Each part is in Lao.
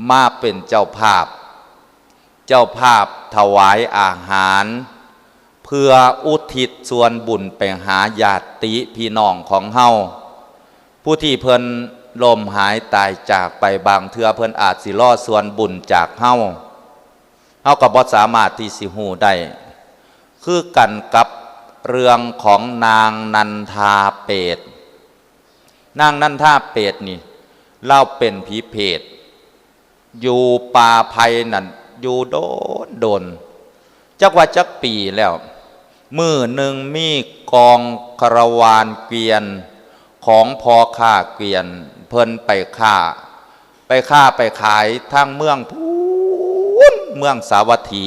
ມາເປັນເຈົ້າພາບ ເຈົ້າພາບຖວາຍອາຫານ ເພື່ອອຸທິດສ່ວນບຸນໄປຫາຍາດຕິພີ່ນ້ອງຂອງເຮົາ ຜູ້ທີ່ເພິ່ນລົ້ມຫາຍຕາຍຈາກໄປ ບາງເທື່ອເພິ່ນອາດຊິລໍສ່ວນບຸນຈາກເຮົາ ເຮົາກໍບໍ່ສາມາດທີ່ຊິຮູ້ໄດ້ ຄືກັນກັບເລື່ອງຂອງນາງນັນທາເປດ. ນາງນັນທາເປດນີ້ ລາວເປັນຜີເພດ ຢູ່ປ່າໄຜ່ນັ້ນ ຢູ່ໂດນໆ ຈັກວ່າຈັກປີແລ້ວ ມື້ໜຶ່ງມີກອງຄາລະວານເກວີຍນຂອງພໍ່ຄ້າເກວີຍນ ເພິ່ນໄປຄ້າ ໄປຄ້າໄປຂາຍທາງເມືອງພຸ້ນ ເມືອງສາວັດຖີ.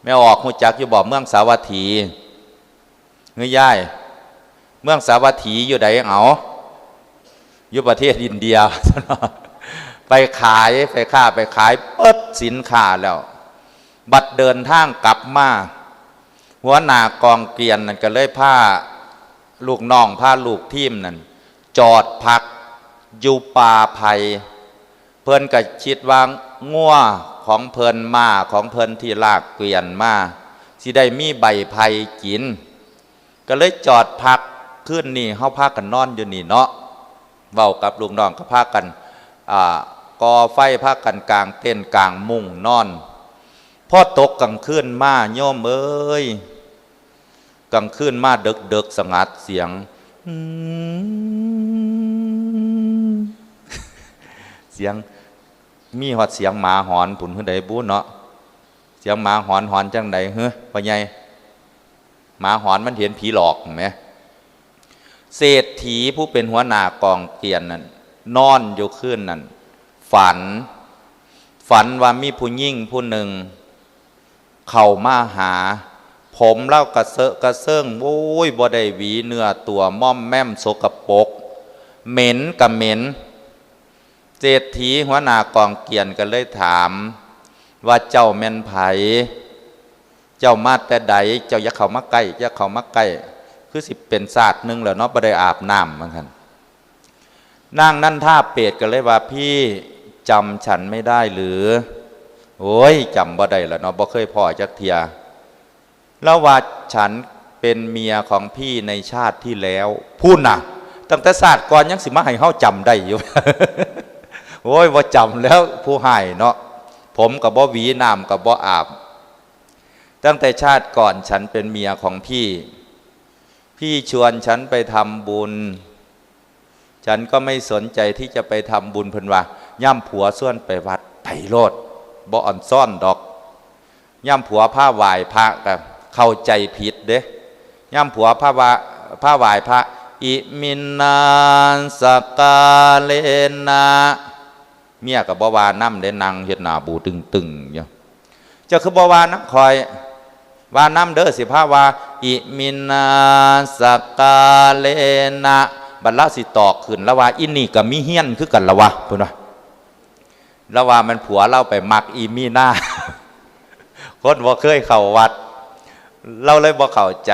ແມ່ອອກຮູ້ຈັກຢູ່ບໍ່ ເມືອງສາວັດຖີ? ເຮີຍຍາຍ ເມືອງສາວັດຖີຢູ່ໃດເອົາ? ຢູ່ປະເທດອິນເດຍ. ໄປຂາຍ ໄປຄ້າໄປຂາຍເບິດສິນຄ້າແລ້ວ ບັດເດີນທາງກັບມາ ຫົວໜ້າກອງເກວີຍນນັ້ນກໍເລີຍພາລູກນ້ອງ ພາລູກທີມນັ້ນຈອດພັກຢູ່ປ່າໄຜ່. ເພິ່ນກໍຄິດວ່າງົວຂອງເພິ່ນ ມ້າຂອງເພິ່ນທີ່ລາກເກວີຍນມາ ຊິໄດ້ມີໃບໄຜ່ກິນ ກໍເລີຍຈອດພັກ ຄືນນີ້ເຮົາພາກັນນອນຢູ່ນີ້ເນາະ. ເວົ້າກັບລູກນ້ອງກໍພາກັນ ອ່າ ກໍ່ໄຟ ພາກັນກາງເຕັນກາງມຸ້ງນອນ. ພໍຕົກກາງຄືນມາ ໂຍມເອີຍ ກາງຄືນມາເດິກໆ ສະຫງັດສຽງ ສຽງ ມີຮອດສຽງໝາຫອນພຸ້ນ ຄືໃດບຸເນາະ. ສຽງໝາຫອນ ຫອນຈັ່ງໃດເຮີພໍ່ໃຫຍ່? ໝາຫອນມັນເຫັນຜີຫຼອກແໝ. ເສດຖີຜູ້ເປັນຫົວໜ້າກອງເກວີຍນນັ້ນ ນອນຢູ່ຄືນນັ້ນ ຝັນ ຝັນວ່າມີຜູ້ຍິງຜູ້ໜຶ່ງເຂົ້າມາຫາ ຜົມລາວກະເຊາະກະເຊີງ ໂອ້ຍ ບໍ່ໄດ້ຫວີເນື້ອຕົວ ມອມແມມ ສົກກະປົກ ເໝັນກະເໝັນ. ເສດຖີຫົວໜ້າກອງເກວີຍນກໍເລີຍຖາມວ່າ ເຈົ້າແມ່ນໃຜ? ເຈົ້າມາແຕ່ໃດ? ເຈົ້າຢ່າເຂົ້າມາໃກ້ ຢ່າເຂົ້າມາໃກ້ ຄືຊິເປັນຊາດໜຶ່ງແລ້ວເນາະ ບໍ່ໄດ້ອາບນ້ຳ ວ່າຊັ້ນ. ນາງນັນທາເປດກໍເລີຍວ່າ ພີ່ຈຳສັນໄມ່ໄດ້ຫຼື? ໂອ້ຍ ຈຳບໍ່ໄດ້ລະເນາະ ບໍ່ເຄີຍພໍ້ຈັກເທື່ອ. ລາວວ່າ "ฉันเป็นเมียของพี่ในชาติที่แล้ว" ພຸ້ນນະ ຕັ້ງແຕ່ຊາດກ່ອນຍັງຊິມາໃຫ້ເຮົາຈຳໄດ້ຢູ່. ໂອ້ຍ ບໍ່ຈຳແລ້ວ ຜູ້ຮ້າຍເນາະ ຜົມກໍບໍ່ຫວີ ນ້ຳກໍບໍ່ອາບ. ຕັ້ງแต่ชาติก่อนฉันเป็นเมียของพี่ พี่ชวนฉันไปทำบุญ ฉันก็ไม่สนใจที่จะไปทำบุญ เพิ่นว่า ยามผัวชวนไปวัด ไปโลด บ่อ่อนซ้อนดอก ยามผัวพาไหว้พระก็เข้าใจผิดเด้ ยามผัวพาว่า พาไหว้พระ อิมินา สกกาเลนะ เมียก็บ่ว่านำเด้ นั่งเฮ็ดหน้าบูตึงๆ อยู่ เจ้าคือบ่ว่านำข้อย ว่านำเด้อ สิพาว่า อิมินา สกกาเลนะ บัดลาวสิตอกขึ้น ลาวว่า อีนี่ก็มีเฮียนคือกันละวะ เพิ่นว่า ลาวว่าแม่นผัวลาวไปมักอีมินา คนบ่เคยเข้าวัด ลาวเลยบ่เข้าใจ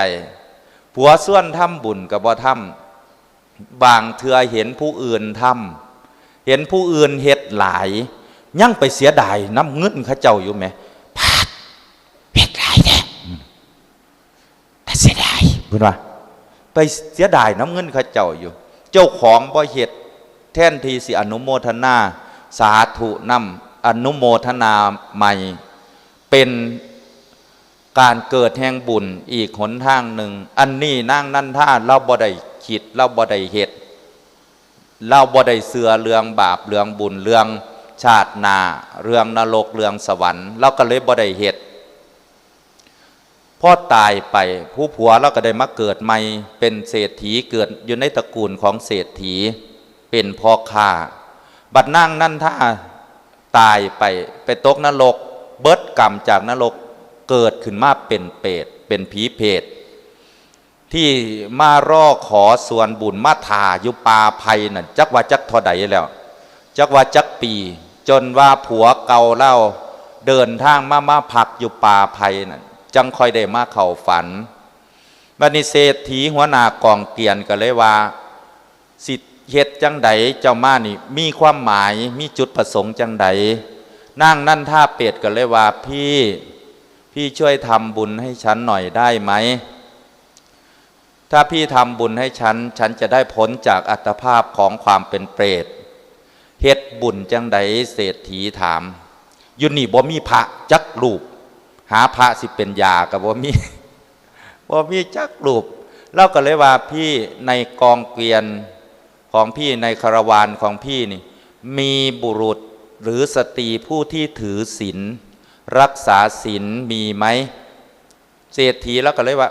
ผัวชวนทำบุญก็บ่ทำ บางเทื่อเห็นผู้อื่นทำ เห็นผู้อื่นเฮ็ดหลาย ยังไปเสียดายนำเงินเขาเจ้าอยู่แหม ปาด เฮ็ดหลายแท้ อืม แต่เสียดาย เพิ่นว่า ไปเสียดายนำเงินเขาเจ้าอยู่ เจ้าของบ่เฮ็ด แทนที่สิอนุโมทนาสาธุนำ อนุโมทนาใหม่ เป็น การเกิดแห่งบุญอีกหนทางหนึ่ง อันนี้นางนันทาลาวบ่ได้คิด ลาวบ่ได้เฮ็ด ลาวบ่ได้เชื่อเรื่องบาป เรื่องบุญ เรื่องชาติหน้า เรื่องนรก เรื่องสวรรค์ ลาวก็เลยบ่ได้เฮ็ด พอตายไป ผู้ผัวลาวก็ได้มาเกิดใหม่ เป็นเศรษฐี เกิดอยู่ในตระกูลของเศรษฐี เป็นพ่อค้า บัดนางนันทา ตายไป ไปตกนรก เบิดกรรมจากนรก เกิดขึ้นมาเป็นเปรต เป็นผีเปรต ที่มารอขอส่วนบุญ มาถ่าอยู่ป่าไผ่นั่น จักว่าจักเท่าใดแล้ว จักว่าจักปี จนว่าผัวเก่าลาวเดินทางมา มาพักอยู่ป่าไผ่นั่น จั่งค่อยได้มาเข้าฝัน บัดนี้เศรษฐีหัวหน้ากองเกียรติก็เลยว่า สิ ເຮັດຈັ່ງໃດເຈົ້າມານີ້ ມີຄວາມໝາຍ ມີຈຸດປະສົງຈັ່ງໃດ? ນາງນັນທາເປດກໍເລີຍວ່າ ພີ່ ພີ່ຊ່ວຍທຳບຸນໃຫ້ສັນໜ້ອຍໄດ້ໄໝ? ຖ້າພີ່ທຳບຸນໃຫ້ສັນ ສັນຈະໄດ້ພົ້ນຈາກອັດຕະພາບຂອງຄວາມເປັນເປດ. ເຮັດບຸນຈັ່ງໃດ? ເສດຖີຖາມ. ຢູ່ນີ້ບໍ່ມີພະຈັກຮູບ ຫາພະຊິເປັນຢາກໍບໍ່ມີ ບໍ່ມີຈັກຮູບ. ລາວກໍເລີຍວ່າ ພີ່ ໃນກອງກວຽນຂອງພີ່ ໃນຄາລະວານຂອງພີ່ນີ້ ມີບຸລຸດ ຫຼື ສະຕີຜູ້ທີ່ຖືສິນ ຮັກສາສິນມີໄໝ? ເສດຖີລາວກໍເລີຍວ່າ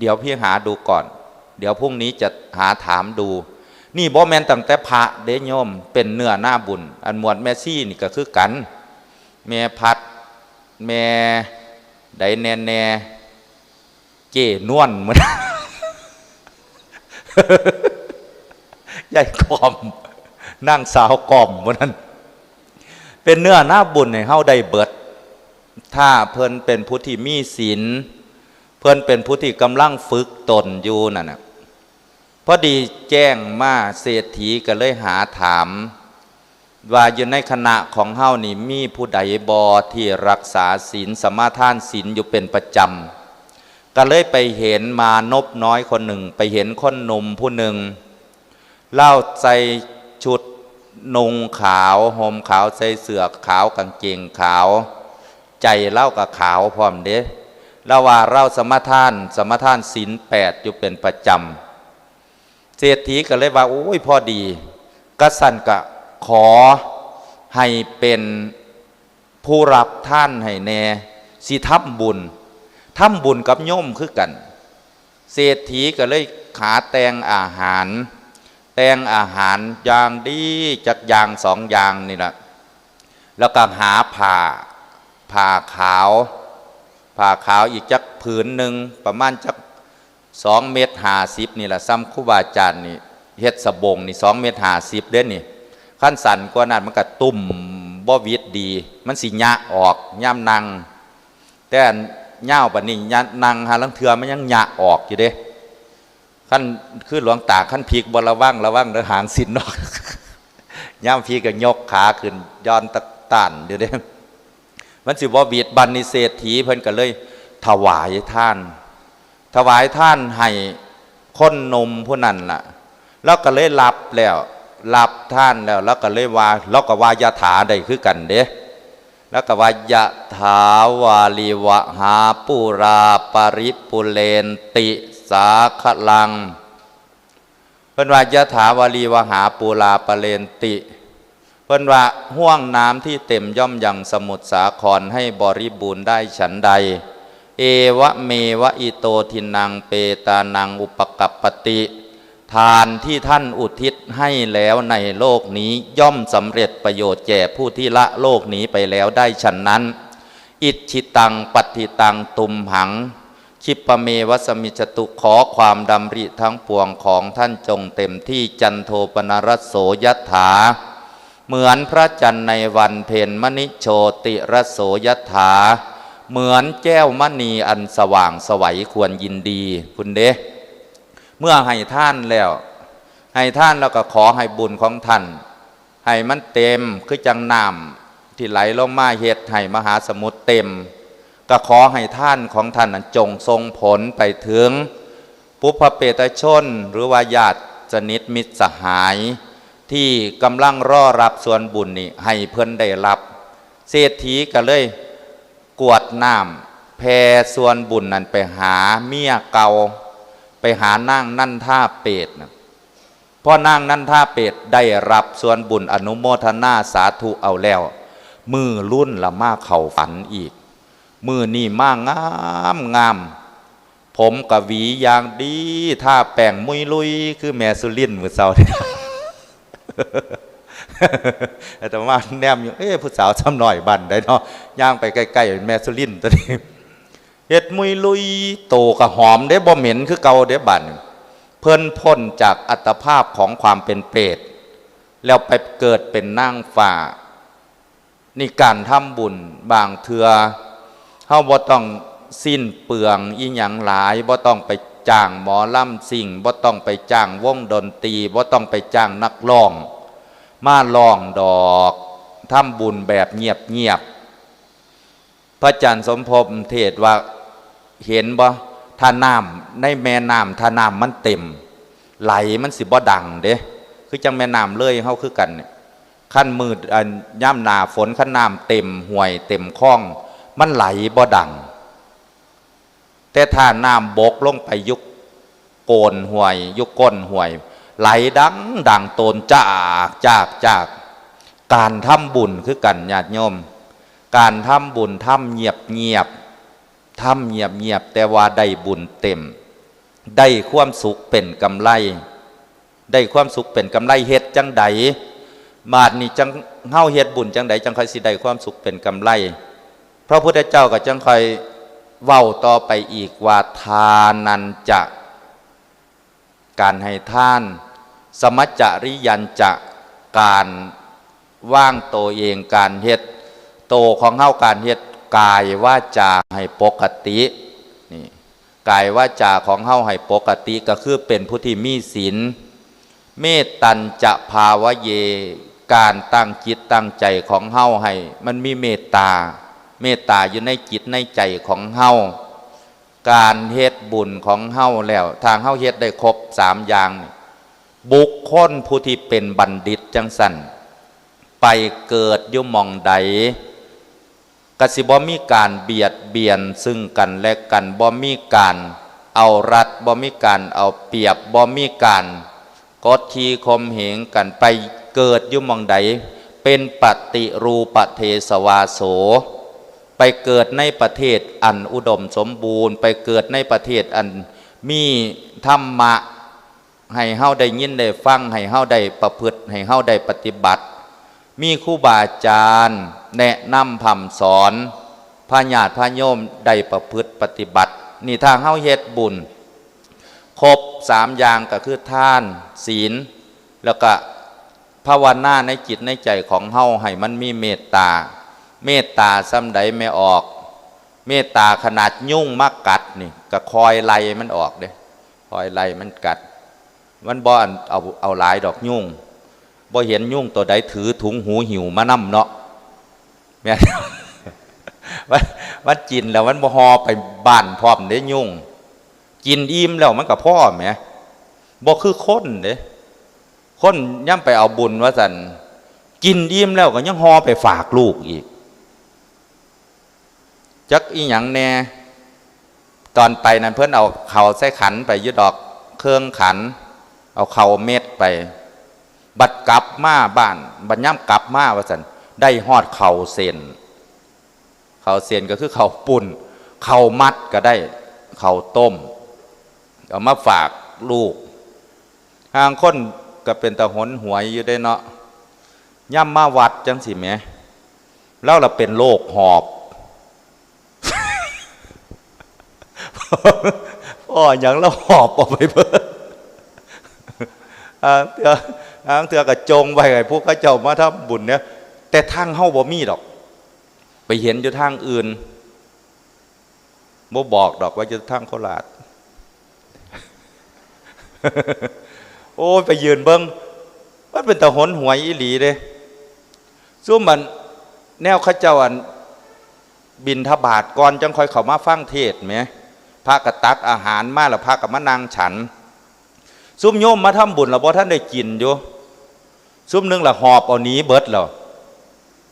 ດຽວພີ່ຫາດູກ່ອນ ດຽວພລຸ່ງນີ້ຈະຫາຖາມດູ. ນີ້ບໍ່ແມ່ນຕັ້ງແຕ່ພະເດ້ໂຍມ ເປັນເນື້ອນາບຸນ. ອັນໝວດແມ່ຊີນີ້ກໍຄືກັນ ແມ່ພັດ ແມ່ໃດແນ່ແນ່ ເຈ້ນວນ ມື້ນັ້ນ ຍາຍກອມ ນາງສາວກອມ ມື້ນັ້ນ ເປັນເນື້ອນາບຸນໃຫ້ເຮົາໄດ້ເບິດ ຖ້າເພິ່ນເປັນຜູ້ທີ່ມີສິນ ເພິ່ນເປັນຜູ້ທີ່ກຳລັງຝຶກຕົນຢູ່ນັ້ນນະ. ພໍດີແຈ້ງມາ ເສດຖີກໍເລີຍຫາຖາມວ່າ ຢູ່ໃນຄະນະຂອງເຮົານີ້ ມີຜູ້ໃດບໍ່ທີ່ຮັກສາສິນ ສະມາທານສິນຢູ່ເປັນປະຈຳ? ກໍເລີຍໄປເຫັນມານົບນ້ອຍຄົນໜຶ່ງ ໄປເຫັນຄົນໜຸ່ມຜູ້ໜຶ່ງ ລາວໃສ່ຊຸດນຸ່ງຂາວ ຫົ່ມຂາວ ໃສ່ເສື້ອຂາວ ກາງເກງຂາວ ໃຈລາວກໍຂາວພ້ອມເດ້. ລາວວ່າລາວສະມາທານ ສະມາທານສິນແປດຢູ່ເປັນປະຈຳ. ເສດຖີກໍເລີຍວ່າ ໂອ້ຍ ພໍດີ ກະຊັ້ນກະຂໍໃຫ້ເປັນຜູ້ຮັບທານໃຫ້ແດ່ ຊິທຳບຸນ ທຳບຸນກັບໂຍມຄືກັນ. ເສດຖີກໍເລີຍຫາແຕ່ງອາຫານ ແຕ່ງອາຫານຢ່າງດີ ຈັກຢ່າງສອງຢ່າງນີ້ລະ ແລ້ວກໍຫາຜ້າ ຜ້າຂາວ ຜ້າຂາວອີກຈັກຜືນໜຶ່ງ ປະມານຈັກສອງເມັດຫ້າສິບນີ້ລະ ສ່ຳຄູບາອາຈານນີ້ເຮັດສະບົງນີ້ ສອງເມັດຫ້າສິບເດ້ນີ້. ຄັນສັ້ນກວ່ານັ້ນມັນກະຕຸ້ມບໍ່ຫວິດດີ ມັນຊິຍະອອກຍາມນັ່ງ. ແຕ່ອັນຍາວປານນີ້ ຍາມນັ່ງຫາລາງເທື່ອມັນຍັງຍະອອກຢູ່ເດ້. ຄັນຄືຫຼວງຕາ ຄັນພິກບໍ່ລະວັງ ລະວັງເດີຫາງສິ້ນນອກ ຍາມພິກກໍຍົກຂາຂຶ້ນ ຢ່ອນຕະຕານຢູ່ເດ້ ມັນຊິບໍ່ຫວິດ. ບັດນີ້ເສດຖີເພິ່ນກໍເລີຍຖວາຍທານ ຖວາຍທານໃຫ້ຄົນໜຸ່ມຜູ້ນັ້ນລະ. ລາວກໍເລີຍຮັບແລ້ວ ຮັບທານແລ້ວ ລາວກໍເລີຍວ່າ ລາວກໍວ່າຍະຖາໄດ້ຄືກັນເດ້ ລາວກໍວ່າ ຍະຖາວາລິວະຫາປູລາປະລິປູເຣນຕິສາຄະລັງ. ເພິ່ນວ່າ ຍະຖາວາລິວະຫາປູລາປະເຣນຕິ ເພິ່ນວ່າ ຫ້ວງນ້ຳທີ່ເຕັມຍ່ອມຍັງສະໝຸດສາຄອນໃຫ້ບໍລິບູນໄດ້ ສັນໃດ ເອວະເມວະອິໂຕທິນນັງເປຕານັງອຸປະກັບປະຕິ ທານທີ່ທ່ານອຸທິດໃຫ້ແລ້ວໃນໂລກນີ້ ຍ່ອມສຳເລັດປະໂຫຍດແກ່ຜູ້ທີ່ລະໂລກນີ້ໄປແລ້ວໄດ້ ສັນນັ້ນ ອິດຖິຕັງປັດຖິຕັງຕຸມຫັງ ຄິບປະເມວະສະມິດຈະຕຸ ຂໍຄວາມດຳລິທັງປວງຂອງທ່ານຈົ່ງເຕັມທີ່ ຈັນໂທປະນະຣັດໂສ ຍະຖາ ເໝືອນພະຈັນໃນວັນເພັນ ມະນິໂຊຕິລະໂສ ຍະຖາ ເໝືອນແກ້ວມະນີອັນສະຫວ່າງໄສຄວນຍິນດີພຸ້ນເດ້. ເມື່ອໃຫ້ທານແລ້ວ ໃຫ້ທານແລ້ວກໍຂໍໃຫ້ບຸນຂອງທ່ານ ໃຫ້ມັນເຕັມຄືຈັ່ງນ້ຳທີ່ໄຫຼລົງມາເຮັດໃຫ້ມະຫາສະໝຸດເຕັມ, ກໍຂໍໃຫ້ທານຂອງທ່ານນັ້ນຈົ່ງສົ່ງຜົນໄປເຖິງປຸບພະເປຕະຊົນ ຫຼືວ່າຍາດສະໜິດມິດສະຫາຍ ທີ່ກຳລັງລໍຮັບສ່ວນບຸນນີ້ໃຫ້ເພິ່ນໄດ້ຮັບ. ເສດຖີກໍເລີຍກວດນ້ຳແຜ່ສ່ວນບຸນນັ້ນໄປຫາເມຍເກົ່າ, ໄປຫານາງນັນທາເປດນະ. ພໍນາງນັນທາເປດໄດ້ຮັບສ່ວນບຸນອະນຸໂມທະນາສາທຸເອົາແລ້ວ, ມື້ລຸ້ນລະມາເຂົ້າຝັນອີກ. ມື້ນີ້ມາງາມໆ, ຜົມກະຫວີຢ່າງດີ, ທາແປ້ງມຸຍລຸຍຄືແມ່ສຸລິນມື້ເຊົ້ານີ້. ອາດຕະມາແນມຢູ່, ເອ, ຜູ້ສາວຊຳນ້ອຍບ້ານໃດເນາະ, ຍ່າງໄປໃກ້ໆ ແມ່ສຸລິນຕົວນີ້. ເຮັດມຸຍລຸຍ ໂຕກໍຫອມເດ້, ບໍ່ເໝັນຄືເກົ່າເດ້ບາດນີ້. ເພິ່ນພົ້ນຈາກອັດຕະພາບຂອງຄວາມເປັນເປດ ແລ້ວໄປເກີດເປັນນາງຟ້າ. ນີ້ການທຳບຸນ, ບາງເທື່ອເຮົາບໍ່ຕ້ອງສິ້ນເປືອງອີ່ຫຍັງຫຼາຍ, ບໍ່ຕ້ອງໄປ ຈ້າງໝໍລຳຊິງ, ບໍ່ຕ້ອງໄປຈ້າງວົງດົນຕີ, ບໍ່ຕ້ອງໄປຈ້າງນັກຮ້ອງມາຮ້ອງດອກ. ທຳບຸນແບບງຽບໆ. ພະອາຈານສົມພົບເທດວ່າ ເຫັນບໍ່? ຖ້ານ້ຳໃນແມ່ນ້ຳ ຖ້ານ້ຳມັນເຕັມ ໄຫຼມັນຊິບໍ່ດັງເດ້. ຄືຈັ່ງແມ່ນ້ຳເລີຍເຮົາຄືກັນນີ້ ຄັນມື້ ອັນ ຍາມໜ້າຝົນ ຄັນນ້ຳເຕັມຫ້ວຍເຕັມຄອງ ມັນໄຫຼບໍ່ດັງ. ແຕ່ຖ້ານ້ຳບົກລົງໄປຢູ່ໂກນຫ້ວຍ ຢູ່ກົ້ນຫ້ວຍ ໄຫຼດັງໆ ໂຕນຈາກ ຈາກ ຈາກ. ການທຳບຸນຄືກັນ ຍາດໂຍມ, ການທຳບຸນ ທຳງຽບໆ ທຳງຽບໆ ແຕ່ວ່າໄດ້ບຸນເຕັມ, ໄດ້ຄວາມສຸກເປັນກຳໄລ. ໄດ້ຄວາມສຸກເປັນກຳໄລ ເຮັດຈັ່ງໃດ? ບາດນີ້ຈັ່ງ ເຮົາເຮັດບຸນຈັ່ງໃດ ຈັ່ງຄ່ອຍຊິໄດ້ຄວາມສຸກເປັນກຳໄລ? ພະພຸດທະເຈົ້າກໍຈັ່ງຄ່ອຍເວົ້າຕໍ່ໄປອີກວ່າ ທານັນຈະ ການໃຫ້ທານ, ສະມະຈະລິຍັນຈະ ການວາງໂຕເອງ, ການເຮັດໂຕຂອງເຮົາ, ການເຮັດກາຍວາຈາໃຫ້ປົກກະຕິ. ນີ້ ກາຍວາຈາຂອງເຮົາໃຫ້ປົກກະຕິ ກໍຄືເປັນຜູ້ທີ່ມີສິນ. ເມດຕັນຈະພາວະເຍ ການຕັ້ງຈິດຕັ້ງໃຈຂອງເຮົາໃຫ້ມັນມີເມດຕາ, ເມດຕາຢູ່ໃນຈິດໃນໃຈຂອງເຮົາ. ການເຮັດບຸນຂອງເຮົາແລ້ວ ຖ້າເຮົາເຮັດໄດ້ຄົບສາມຢ່າງນີ້ ບຸກຄົນຜູ້ທີ່ເປັນບັນດິດຈັ່ງຊັ້ນ ໄປເກີດຢູ່ໝ່ອງໃດ ກະຊິບໍ່ມີການບຽດບຽນຊຶ່ງກັນແລະກັນ, ບໍ່ມີການເອົາລັດ, ບໍ່ມີການເອົາປຽບ, ບໍ່ມີການກົດຂີ່ຂົ່ມເຫງກັນ. ໄປເກີດຢູ່ໝ່ອງໃດ ເປັນປະຕິຮູປະເທສະວາໂສ, ໄປເກີດໃນປະເທດອັນອຸດົມສົມບູນ, ໄປເກີດໃນປະເທດອັນມີທຳມະ ໃຫ້ເຮົາໄດ້ຍິນໄດ້ຟັງ, ໃຫ້ເຮົາໄດ້ປະພຶດ, ໃຫ້ເຮົາໄດ້ປະຕິບັດ, ມີຄູບາອາຈານແນະນຳພ້ຳສອນ, ພະຍາດພະໂຍມໄດ້ປະພຶດປະຕິບັດ. ນີ້ຖ້າເຮົາເຮັດບຸນຄົບສາມຢ່າງ ກໍຄືທານ, ສິນ ແລ້ວກະພາວະນາໃນຈິດໃນໃຈຂອງເຮົາໃຫ້ມັນມີເມດຕາ. ເມດຕາສ່ຳໃດແມ່ອອກ? ເມດຕາຂະໜາດຍຸງມາກັດນີ້ ກໍຄອຍໄລ່ມັນອອກເດ້. ຄອຍໄລ່ມັນກັດ. ມັນບໍ່ອັນ ເອົາ ເອົາຫຼາຍດອກຍຸງ. ບໍ່ເຫັນຍຸງຕົວໃດຖືຖົງຫູຫິ້ວມານຳເນາະ. ແມ່ນ ມັນ ມັນກິນແລ້ວມັນບໍ່ຫໍ່ໄປບ້ານພ້ອມເດ້ຍຸງ. ກິນອີ່ມແລ້ວມັນກໍພໍແໝ. ບໍ່ຄືຄົນເດ້. ຄົນຍາມໄປເອົາບຸນວ່າຊັ້ນ, ກິນອີ່ມແລ້ວກໍຍັງຫໍ່ໄປຝາກລູກອີກ. ຈັກອີ່ຫຍັງແດ່. ຕອນໄປນັ້ນເພິ່ນເອົາເຂົ້າໃສ່ຂັນໄປຢູ່ດອກ, ເຄິ່ງຂັນ, ເອົາເຂົ້າເມັດໄປ. ບັດກັບມາບ້ານ, ບັດຍາມກັບມາວ່າຊັ້ນ, ໄດ້ຮອດເຂົ້າເສັ້ນ. ເຂົ້າເສັ້ນກໍຄືເຂົ້າປຸ້ນ, ເຂົ້າມັດກໍໄດ້, ເຂົ້າຕົ້ມ, ເອົາມາຝາກລູກ. ລາງຄົນກໍເປັນຕາຫົນຫວຍຢູ່ເດ້ເນາະ, ຍາມມາວັດຈັ່ງຊີ້ແໝ, ລາວລະເປັນໂລກຫອບ. ພໍ້ຫຍັງລາວຫອບອອກໄປເບີດ. ລາງເທື່ອ ລາງເທື່ອກໍຈົ່ງໄວ້ໃຫ້ພວກເຂົາເຈົ້າມາທຳບຸນເນຍ, ແຕ່ທາງເຮົາບໍ່ມີດອກ, ໄປເຫັນຢູ່ທາງອື່ນ. ບໍ່ບອກດອກວ່າຢູ່ທາງໂຄລາດ. ໂອ້ຍ ໄປຢືນເບິ່ງ, ມັນເປັນຕາຫົນຫວຍອີ່ຫຼີເດ້. ຊຸມອັນ ແນວເຂົາເຈົ້າອັນບິນທະບາດກ່ອນ ຈັ່ງຄ່ອຍເຂົ້າມາຟັງເທດແໝ, ພະກໍຕັກອາຫານມາ ແລ້ວພະກໍມານັ່ງສັນ. ຊຸມໂຍມມາທຳບຸນແລ້ວບໍ່ທັນໄດ້ກິນຢູ່, ຊຸມໜຶ່ງລະຫອບເອົາໜີເບິດແລ້ວ.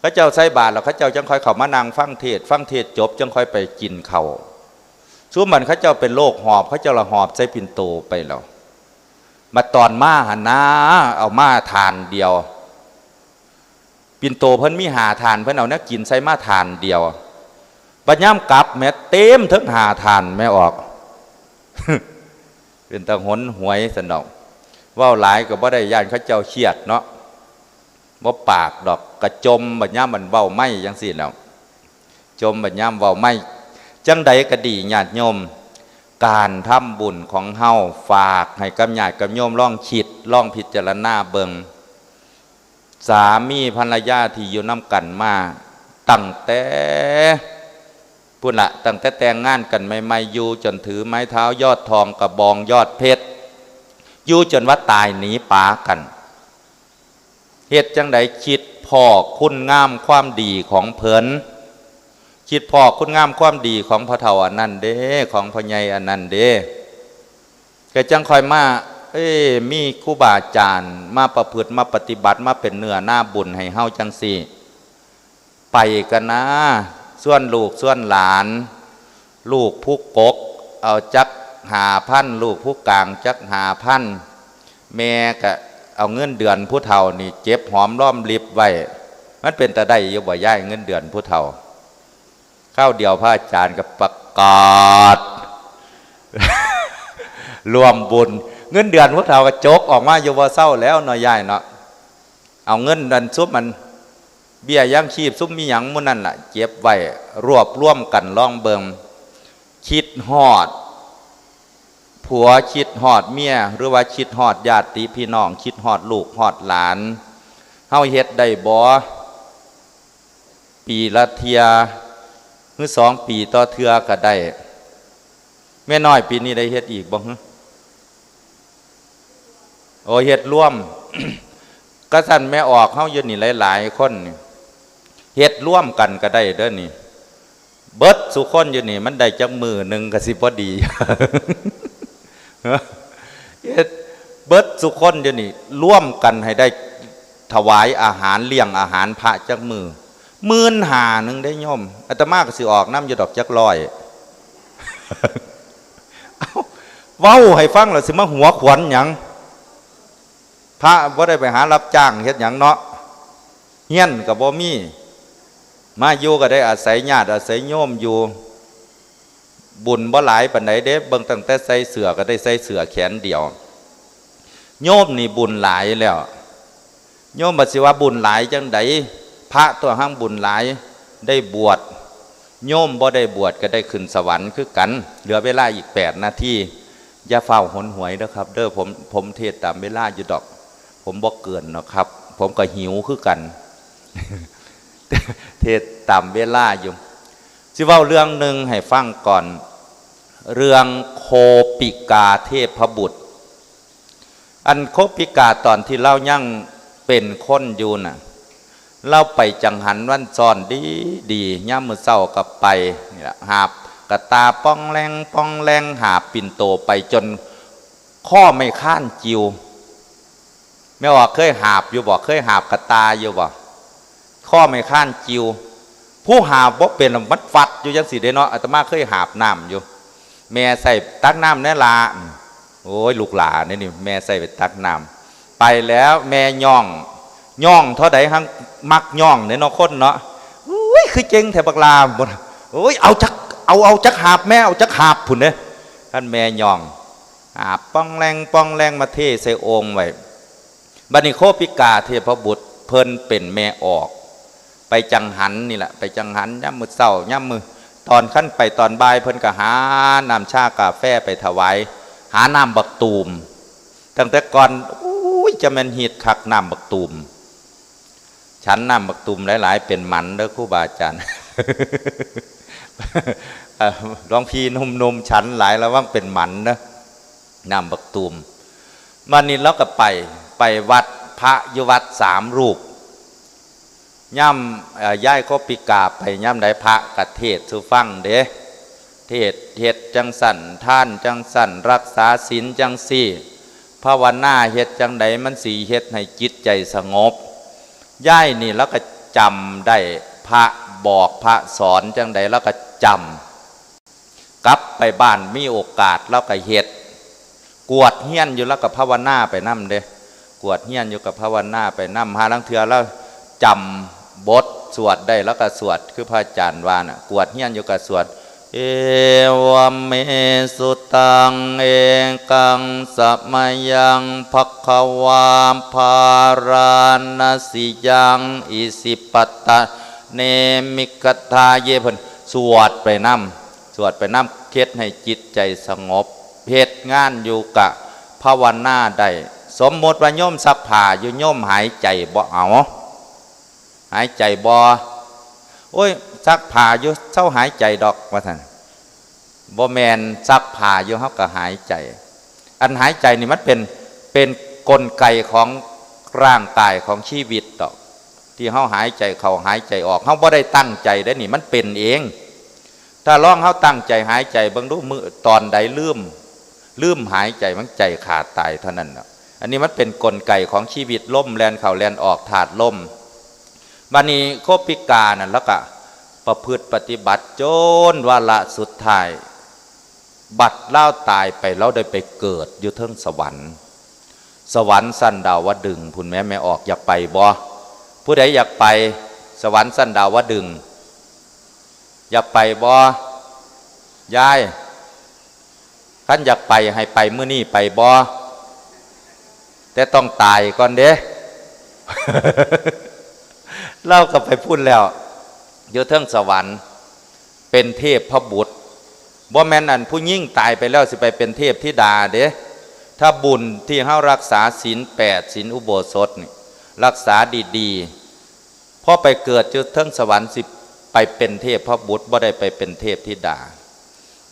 ເຂົາເຈົ້າໃສ່ບາດແລ້ວ ເຂົາເຈົ້າຈັ່ງຄ່ອຍເຂົ້າມານັ່ງຟັງເທດ, ຟັງເທດຈົບຈັ່ງຄ່ອຍໄປກິນເຂົ້າ. ຊຸມອັນເຂົາເຈົ້າເປັນໂລກຫອບ, ເຂົາເຈົ້າລະຫອບໃສ່ປິ່ນໂຕໄປແລ້ວ. ມາຕອນມາຫັ້ນນາ ເອົາມາຖານດຽວ. ປິ່ນໂຕເພິ່ນມີຫ້າຖານ, ເພິ່ນເອົາແນວກິນໃສ່ມາຖານດຽວ. ບັດຍາມກັບແໝ ເຕັມເຖິງຫ້າຖານແໝ ອອກ. ເປັນຕາຫົນຫວຍຊັ້ນດອກ. ເວົ້າຫຼາຍກໍບໍ່ໄດ້, ຢ້ານເຂົາເຈົ້າຄຽດເນາະ. ບໍ່ປາກດອກ, ກະຈົ່ມບັດຍາມມັນເວົ້າໄມຈັ່ງຊີ້ແລ້ວ, ຈົ່ມບັດຍາມເວົ້າໄມ. ຈັ່ງໃດກໍດີ ຍາດໂຍມ, ການທຳບຸນຂອງເຮົາ ຝາກໃຫ້ກັບຍາດກັບໂຍມລອງຄິດ, ລອງພິຈາລະນາເບິ່ງ. ສາມີພັນລະຍາທີ່ຢູ່ນຳກັນມາຕັ້ງແຕ່ ພຸ້ນລະ ຕັ້ງແຕ່ແຕ່ງງານກັນໃໝ່ໆ ຢູ່ຈົນຖືໄມ້ເທົາຍອດທອງ ກະບອງຍອດເພັດ ຢູ່ຈົນວ່າຕາຍໜີປາກັນ. ເຮັດຈັ່ງໃດ? ຄິດພໍ້ຄຸນງາມຄວາມດີຂອງເພິ່ນ, ຄິດພໍ້ຄຸນງາມຄວາມດີຂອງພໍ່ເຖົ້າອັນນັ້ນເດ້, ຂອງພໍ່ໃຫຍ່ອັນນັ້ນເດ້. ກະຈັ່ງຄ່ອຍມາ ເອີ ມີຄູບາອາຈານມາປະພຶດມາປະຕິບັດ ມາເປັນເນື້ອນາບຸນໃຫ້ເຮົາຈັ່ງຊີ້. ໄປກັນນາ ຊວນລູກຊວນຫຼານ, ລູກຜູ້ກົກເອົາຈັກຫ້າພັນ, ລູກຜູ້ກາງຈັກຫ້າພັນ, ແມ່ກະເອົາເງິນເດືອນຜູ້ເຖົ້ານີ້ເກັບຫອມລອມລິບໄວ້. ມັນເປັນຕາໄດ້ຢູ່ບໍ່ຍາຍ ເງິນເດືອນຜູ້ເຖົ້າ? ຄາວດຽວພະອາຈານກໍປະກາດລວມບຸນ, ເງິນເດືອນພວກເຖົ້າກໍຈົກອອກມາຢູ່ບໍ່ເຊົາແລ້ວເນາະຍາຍເນາະ. ເອົາເງິນນັ້ນ ຊຸມອັນເບ້ຍຍັງຊີບ ຊຸມມີຫຍັງໝູ່ນັ້ນລະ ເກັບໄວ້ ລວບລວມກັນລອງເບິ່ງ. ຄິດຮອດຜົວ ຄິດຮອດເມຍ ຫຼືວ່າຄິດຮອດຍາດຕິພີ່ນ້ອງ ຄິດຮອດລູກຮອດຫຼານ. ເຮົາເຮັດໄດ້ບໍ່? ປີລະເທື່ອ ຫຼືສອງປີຕໍ່ເທື່ອກໍໄດ້. ແມ່ນ້ອຍປີນີ້ໄດ້ເຮັດອີກບໍ່ຫື? ໂອ ເຮັດລວມ. ກະຊັ້ນແມ່ອອກເຮົາຢູ່ນີ້ຫຼາຍໆຄົນນີ້ ເຮັດລວມກັນກໍໄດ້ເດີນີ້. ເບິດສູ່ຄົນຢູ່ນີ້ ມັນໄດ້ຈັກມື້ໜຶ່ງກໍຊິພໍດີ? ເຮັດເບິດສູ່ຄົນຢູ່ນີ້ ລວມກັນໃຫ້ໄດ້ຖວາຍອາຫານ ລ້ຽງອາຫານພະຈັກມື້? ໝື່ນຫ້າໜຶ່ງເດ້ໂຍມ. ອາດຕະມາກໍຊິອອກນຳຢູ່ດອກຈັກຮ້ອຍ. ເອົ້າ ເວົ້າໃຫ້ຟັງແລ້ວຊິມາຫົວຂວັນຫຍັງ? ພະບໍ່ໄດ້ໄປຫາຮັບຈ້າງເຮັດຫຍັງເນາະ, ຮຽນກໍບໍ່ມີ, ມາຢູ່ກໍໄດ້ອາໄສຍາດອາໄສໂຍມຢູ່. ບຸນບໍ່ຫຼາຍປານໃດເດ້, ເບິ່ງຕັ້ງແຕ່ໃສ່ເສື້ອກໍໄດ້ໃສ່ເສື້ອແຂນດຽວ. ໂຍມນີ້ບຸນຫຼາຍແລ້ວ. ໂຍມວ່າຊິວ່າບຸນຫຼາຍຈັ່ງໃດ? ພະຕົວະຫັ້ງບຸນຫຼາຍ, ໄດ້ບວດ. ໂຍມບໍ່ໄດ້ບວດກໍໄດ້ຂຶ້ນສະຫວັນຄືກັນ. ເຫຼືອເວລາອີກແປດນາທີ. ຢ່າຟ້າວຫົນຫວຍເດີຄັບເດີ, ຜົມ ຜົມເທດຕາມເວລາຢູ່ດອກ. ຜົມບໍ່ເກີນດອກຄັບ, ຜົມກໍຫິວຄືກັນ. ເທດຕາມເວລາຢູ່. ຊິເວົ້າເລື່ອງໜຶ່ງໃຫ້ຟັງກ່ອນ, ເລື່ອງໂຄປິກາເທບພະບຸດ. ອັນໂຄປິກາຕອນທີ່ລາວຍັງເປັນຄົນຢູ່ນະ, ລາວໄປຈັງຫັນວັນຊ້ອນດີໆ, ຍາມມື້ເຊົ້າກໍໄປ, ນີ້ລະ, ຫາບກະຕ່າປ່ອງແຫຼງປ່ອງແຫຼງ, ຫາບປິ່ນໂຕໄປຈົນຄໍໄມ້ຄານຈິວ. ແມ່ອອກເຄີຍຫາບຢູ່ບໍ່? ເຄີຍຫາບກະຕ່າຢູ່ບໍ່? ຄໍໄມ້ຄານຈິວ. ຜູ້ຫາບບໍ່ເປັນ ມັນຟັດຢູ່ຈັ່ງຊີ້ເດ້ເນາະ. ອາດຕະມາເຄີຍຫາບນ້ຳຢູ່. ແມ່ໃສ່ຕັກນ້ຳແດ່ຫຼ້າ. ໂອ້ຍ ລູກຫຼ້ານີ້ ແມ່ໃສ່ໄປຕັກນ້ຳ. ໄປແລ້ວແມ່ຍ້ອງ, ຍ້ອງເທົ່າໃດຫັ້ນມັກຍ້ອງເດ້ເນາະ ຄົນເນາະ. ໂອ້ຍ ຄືເກັ່ງແທ້ບັກຫຼ້າ. ໂອ້ຍ ເອົາຈັກ, ເອົາ, ເອົາຈັກຫາບແມ່, ເອົາຈັກຫາບພຸ້ນເດ້. ຄັນແມ່ຍ້ອງ ຫາບປ່ອງແຫຼງປ່ອງແຫຼງມາເທໃສ່ໂອ່ງໄວ້. ບັດນີ້ໂຄປິກາເທບພະບຸດເພິ່ນເປັນແມ່ອອກ ໄປຈັງຫັນນີ້ລະ, ໄປຈັງຫັນຍາມມື້ເຊົ້າ, ຍາມມື້ ຕອນຄັນໄປຕອນບ່າຍເພິ່ນກໍຫານ້ຳຊາກາແຟໄປຖວາຍ, ຫານ້ຳບັກຕູມ. ຕັ້ງແຕ່ກ່ອນ ໂອ້ຍ ຈະແມ່ນຮິດຄັກນ້ຳບັກຕູມ. ສັນນ້ຳບັກຕູມຫຼາຍໆ ເປັນໝັນເດີຄູບາອາຈານ. ເອີ ຫຼວງພີ່ໜຸ່ມໆ ສັນຫຼາຍລະວັງເປັນໝັນເດີ ນ້ຳບັກຕູມ. ບາດນີ້ລາວກໍໄປ, ໄປວັດ, ພະຢູ່ວັດສາມຮູບ. ຍາມ ເອີ ຍາຍໂຄປິກາໄປຍາມໃດ ພະກໍເທດສູ່ຟັງເດ້. ເທດເຮັດຈັ່ງຊັ້ນ, ທານຈັ່ງຊັ້ນ, ລັກສາສິນຈັ່ງຊີ້, ພາວະນາເຮັດຈັ່ງໃດມັນຊິເຮັດໃຫ້ຈິດໃຈສະຫງົບ. ຍາຍນີ້ລາວກໍຈຳໄດ້, ພະບອກພະສອນຈັ່ງໃດລາວກໍຈຳ. ກັບໄປບ້ານມີໂອກາດລາວກໍເຮັດ. ກວດຮຽນຢູ່ລາວກໍພາວະນາໄປນຳເດ້. ກວດຮຽນຢູ່ກໍພາວະນາໄປນຳ. ຫາລາງເທື່ອລາວຈຳບົດສວດໄດ້ ລາວກໍສວດ ຄືພະອາຈານວ່ານະ, ກວດຮຽນຢູ່ກໍສວດ. ເອວະເມສຸຕັງ ເອກັງສະມະຍັງ ພະຄະວາ ພາລານະສິຍັງ ອິສິປະຕະເນມິກະທາເຍ. ເພິ່ນສວດໄປນຳ, ສວດໄປນຳ ເຮັດໃຫ້ຈິດໃຈສະຫງົບ. ເຮັດງານຢູ່ກະພາວະນາໄດ້. ສົມມຸດວ່າໂຍມຊັກຜ້າຢູ່, ໂຍມຫາຍໃຈບໍ່ເອົາ? ຫາຍໃຈບໍ່? ໂອ້ຍ, ສ ຊັກຜ້າຢູ່ ເຊົາຫາຍໃຈດອກ ວ່າຊັ້ນ. ບໍ່ແມ່ນ, ຊັກຜ້າຢູ່ ເຮົາກໍຫາຍໃຈ. ອັນຫາຍໃຈນີ້ມັນເປັນ, ເປັນກົນໄກຂອງຮ່າງກາຍຂອງຊີວິດດອກ ທີ່ເຮົາຫາຍໃຈເຂົ້າຫາຍໃຈອອກ. ເຮົາບໍ່ໄດ້ຕັ້ງໃຈເດ້ນີ້, ມັນເປັນເອງ. ຖ້າລອງເຮົາຕັ້ງໃຈຫາຍໃຈເບິ່ງດູ, ມື້ຕອນໃດລືມ, ລືມຫາຍໃຈ, ມັນໃຈຂາດຕາຍເທົ່ານັ້ນນະ. ອັນນີ້ມັນເປັນກົນໄກຂອງຊີວິດ, ລົມແລ່ນເຂົ້າແລ່ນອອກ, ທາດລົມ. ບາດນີ້ໂຄປິການັ້ນ ລາວກະປະພຶດປະຕິບັດຈົນວາລະສຸດທ້າຍ, ບັດລາວຕາຍໄປ, ລາວໄດ້ໄປເກີດຢູ່ເທິງສະຫວັນ, ສະຫວັນຊັ້ນດາວະດຶງພຸ້ນແໝ່. ແມ່ອອກຢາກໄປບໍ່? ຜູ້ໃດຢາກໄປສະຫວັນຊັ້ນດາວະດຶງ? ຢາກໄປບໍ່ ຍາຍ? ຄັນຢາກໄປໃຫ້ໄປມື້ນີ້ໄປບໍ່? ແຕ່ຕ້ອງຕາຍກ່ອນເດ້. ລາວກໍໄປພຸ້ນແລ້ວ, ຢູ່ເທິງສະຫວັນ ເປັນເທບພະບຸດ. ບໍ່ແມ່ນອັນຜູ້ຍິງຕາຍໄປແລ້ວຊິໄປເປັນເທບທິດາເດ້. ຖ້າບຸນທີ່ເຮົາຮັກສາສິນແປດ ສິນອຸໂບສົດນີ້ ຮັກສາດີໆ, ພໍໄປເກີດຢູ່ເທິງສະຫວັນ ຊິໄປເປັນເທບພະບຸດ, ບໍ່ໄດ້ໄປເປັນເທບທິດາ.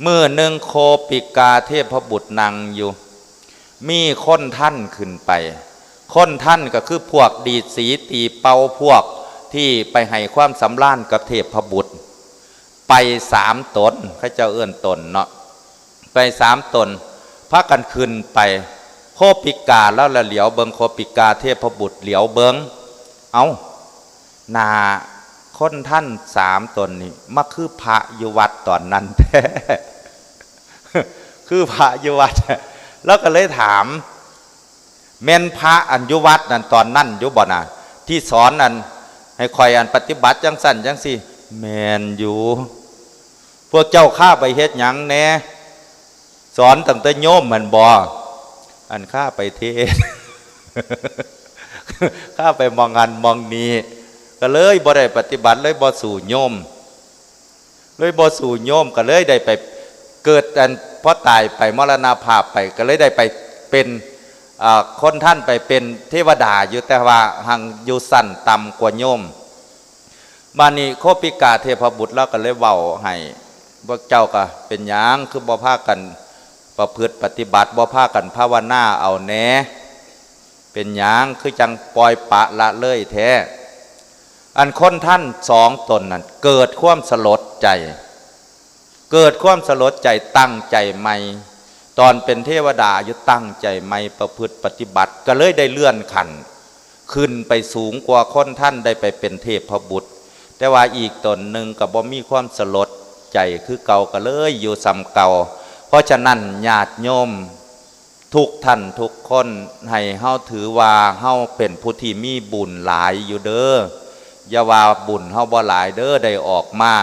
ມື້ໜຶ່ງໂຄປິກາເທບພະບຸດນັ່ງຢູ່, ມີຄົນທັນຂຶ້ນໄປ. ຄົນທັນກໍຄືພວກດີດສີຕີເປົ່າ, ພວກທີ່ໄປໃຫ້ຄວາມສຳລານກັບເທບພະບຸດ, ໄປສາມຕົນ, ເຂົາເຈົ້າເອີ້ນຕົນເນາະ. ໄປສາມຕົນ ພາກັນຂຶ້ນໄປ. ໂຄປິກາລາວລະຫຼຽວເບິ່ງ, ໂຄປິກາເທບພະບຸດຫຼຽວເບິ່ງ, ເອົ້າ, ໜ້າຄົນທັນສາມຕົນນີ້ ມາຄືພະຢູ່ວັດຕອນນັ້ນແທ້, ຄືພະຢູ່ວັດ. ລາວກໍເລີຍຖາມ, ແມ່ນພະອັນຢູ່ວັດນັ້ນຕອນນັ້ນຢູ່ບໍ່ນະ ທີ່ສອນອັນໃຫ້ຂ້ອຍອັນປະຕິບັດຈັ່ງຊັ້ນຈັ່ງຊີ້? ແມ່ນຢູ່. ພວກເຈົ້າຄາໄປເຮັດຫຍັງແດ່? ສອນຕັ້ງແຕ່ໂຍມຫັ້ນບໍ່? ອັນຄາໄປເທດ, ຄາໄປໝ່ອງຫັ້ນໝ່ອງນີ້, ກໍເລີຍບໍ່ໄດ້ປະຕິບັດ, ເລີຍບໍ່ສູ້ໂຍມ. ເລີຍບໍ່ສູ້ໂຍມ ກໍເລີຍໄດ້ໄປເກີດອັນ ພໍຕາຍໄປ ມໍລະນະພາບໄປ ກໍເລີຍໄດ້ໄປເປັນ ເອີ ຄົນທັນໄປເປັນເທວະດາຢູ່ ແຕ່ວ່າຮັ່ງຢູ່ຊັ້ນຕ່ຳກວ່າໂຍມ. ບາດນີ້ໂຄປິກາເທບພະບຸດລາວກໍເລີຍເວົ້າໃຫ້ ພວກເຈົ້າກໍເປັນຫຍັງຄືບໍ່ພາກັນປະພຶດປະຕິບັດ ບໍ່ພາກັນພາວະນາເອົາແດ່? ເປັນຫຍັງຄືຈັ່ງປ່ອຍປະລະເລີຍແທ້? ອັນຄົນທັນສອງຕົນນັ້ນເກີດຄວາມສະຫຼົດໃຈ, ເກີດຄວາມສະຫຼົດໃຈ, ຕັ້ງໃຈໃໝ່. ຕອນເປັນເທວະດາຢູ່ ຕັ້ງໃຈໃໝ່, ປະພຶດປະຕິບັດ, ກໍເລີຍໄດ້ເລື່ອນຂັ້ນຂຶ້ນໄປສູງກວ່າຄົນທັນ, ໄດ້ໄປເປັນເທບພະບຸດ. ແຕ່ວ່າອີກຕົນໜຶ່ງກໍບໍ່ມີຄວາມສະຫຼົດໃຈຄືເກົ່າ, ກໍເລີຍຢູ່ສ່ຳເກົ່າ. ເພາະສະນັ້ນ ຍາດໂຍມ ທຸກທ່ານທຸກຄົນ ໃຫ້ເຮົາຖືວ່າເຮົາເປັນຜູ້ທີ່ມີບຸນຫຼາຍຢູ່ເດີ. ຢ່າວ່າບຸນເຮົາບໍ່ຫຼາຍເດີ, ໄດ້ອອກມາ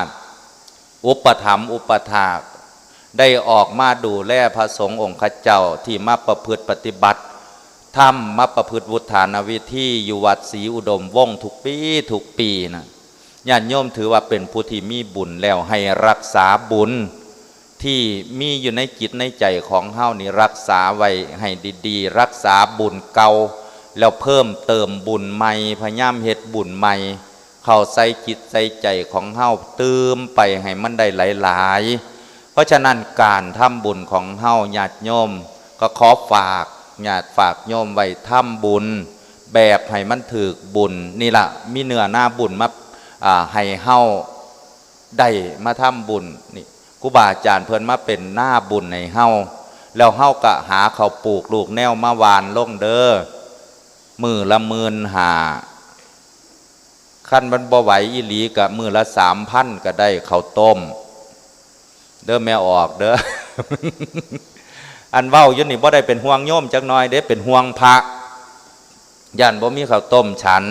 ອຸປະຖຳອຸປະຖາກ, ໄດ້ອອກມາດູແລພະສົງອົງຄະເຈົ້າທີ່ມາປະພຶດປະຕິບັດທຳ, ມາປະພຶດວຸດທານະວິທີຢູ່ວັດສີອຸດົມວົງທຸກປີ, ທຸກປີນະ. ຍາດໂຍມຖືວ່າເປັນຜູ້ທີ່ມີບຸນແລ້ວ, ໃຫ້ຮັກສາບຸນທີ່ມີຢູ່ໃນຈິດໃນໃຈຂອງເຮົານີ້ ຮັກສາໄວ້ໃຫ້ດີໆ, ຮັກສາບຸນເກົ່າ ແລ້ວເພີ່ມເຕີມບຸນໃໝ່, ພະຍາຍາມເຮັດບຸນໃໝ່ເຂົ້າໃສ່ຈິດໃສ່ໃຈຂອງເຮົາ, ຕື່ມໄປໃຫ້ມັນໄດ້ຫຼາຍໆ. ເພາະສະນັ້ນ ການທຳບຸນຂອງເຮົາ ຍາດໂຍມ ກໍຂໍຝາກ ຍາດ ຝາກໂຍມໄວ້ທຳບຸນແບບໃຫ້ມັນຖືກບຸນນີ້ລະ, ມີເນື້ອນາບຸນມາ ອາ ໃຫ້ເຮົາໄດ້ມາທຳບຸນນີ້. ຄູບາອາຈານເພິ່ນມາເປັນນາບຸນໃຫ້ເຮົາ, ແລ້ວເຮົາກະຫາເຂົ້າປູກລູກແນວມາຫວ່ານລົງເດີ, ມື້ລະໝື່ນຫ້າ. ຄັນມັນບໍ່ໄຫວອີ່ຫຼີກະມື້ລະສາມພັນກະໄດ້ເຂົ້າຕົ້ມເດີແມ່ອອກເດີ. ອັນເວົ້າຢູ່ນີ້ບໍ່ໄດ້ເປັນຫ່ວງໂຍມຈັກໜ້ອຍເດ້, ເປັນຫ່ວງພະ, ຢ້ານບໍ່ມີເຂົ້າຕົ້ມສັນ.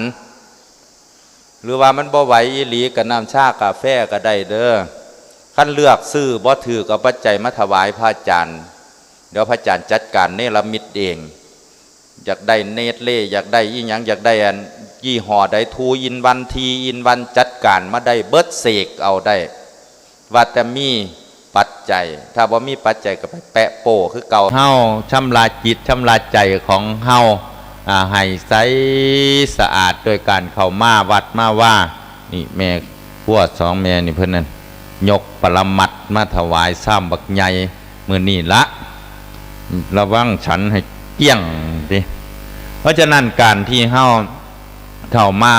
ຫຼືວ່າມັນບໍ່ໄຫວອີ່ຫຼີກະນ້ຳຊາກາແຟກະໄດ້ເດີ. ຄັນເລືອກຊື້ບໍ່ຖືກ ເອົາປັດໄຈມາຖວາຍພະອາຈານ, ດຽວພະອາຈານຈັດການເນລະມິດເອງ. ຢາກໄດ້ເນດເລ ຢາກໄດ້ອີ່ຫຍັງ ຢາກໄດ້ອັນຍີ່ຫໍ້ໃດ ທູອິນວັນ ທີອິນວັນ ຈັດການມາໄດ້ເບິດ, ເສກເອົາໄດ້ ວ່າແຕ່ມີປັດໄຈ. ຖ້າບໍ່ມີປັດໄຈກໍໄປແປະໂປ້ຄືເກົ່າ. ເຮົາຊຳລະຈິດຊຳລະໃຈຂອງເຮົາ ອາ ໃຫ້ໃສສະອາດໂດຍການເຂົ້າມາວັດມາວາ. ນີ້ແມ່ ຜົວສອງແມ່ນີ້ເພິ່ນນັ້ນ ຍົກປະລະມັດມາຖວາຍຊາມບັກໃຫຍ່ມື້ນີ້ລະ ລະວັງສັນໃຫ້ກ້ຽງຕິ. ເພາະສະນັ້ນ ການທີ່ເຮົາເຂົ້າມາ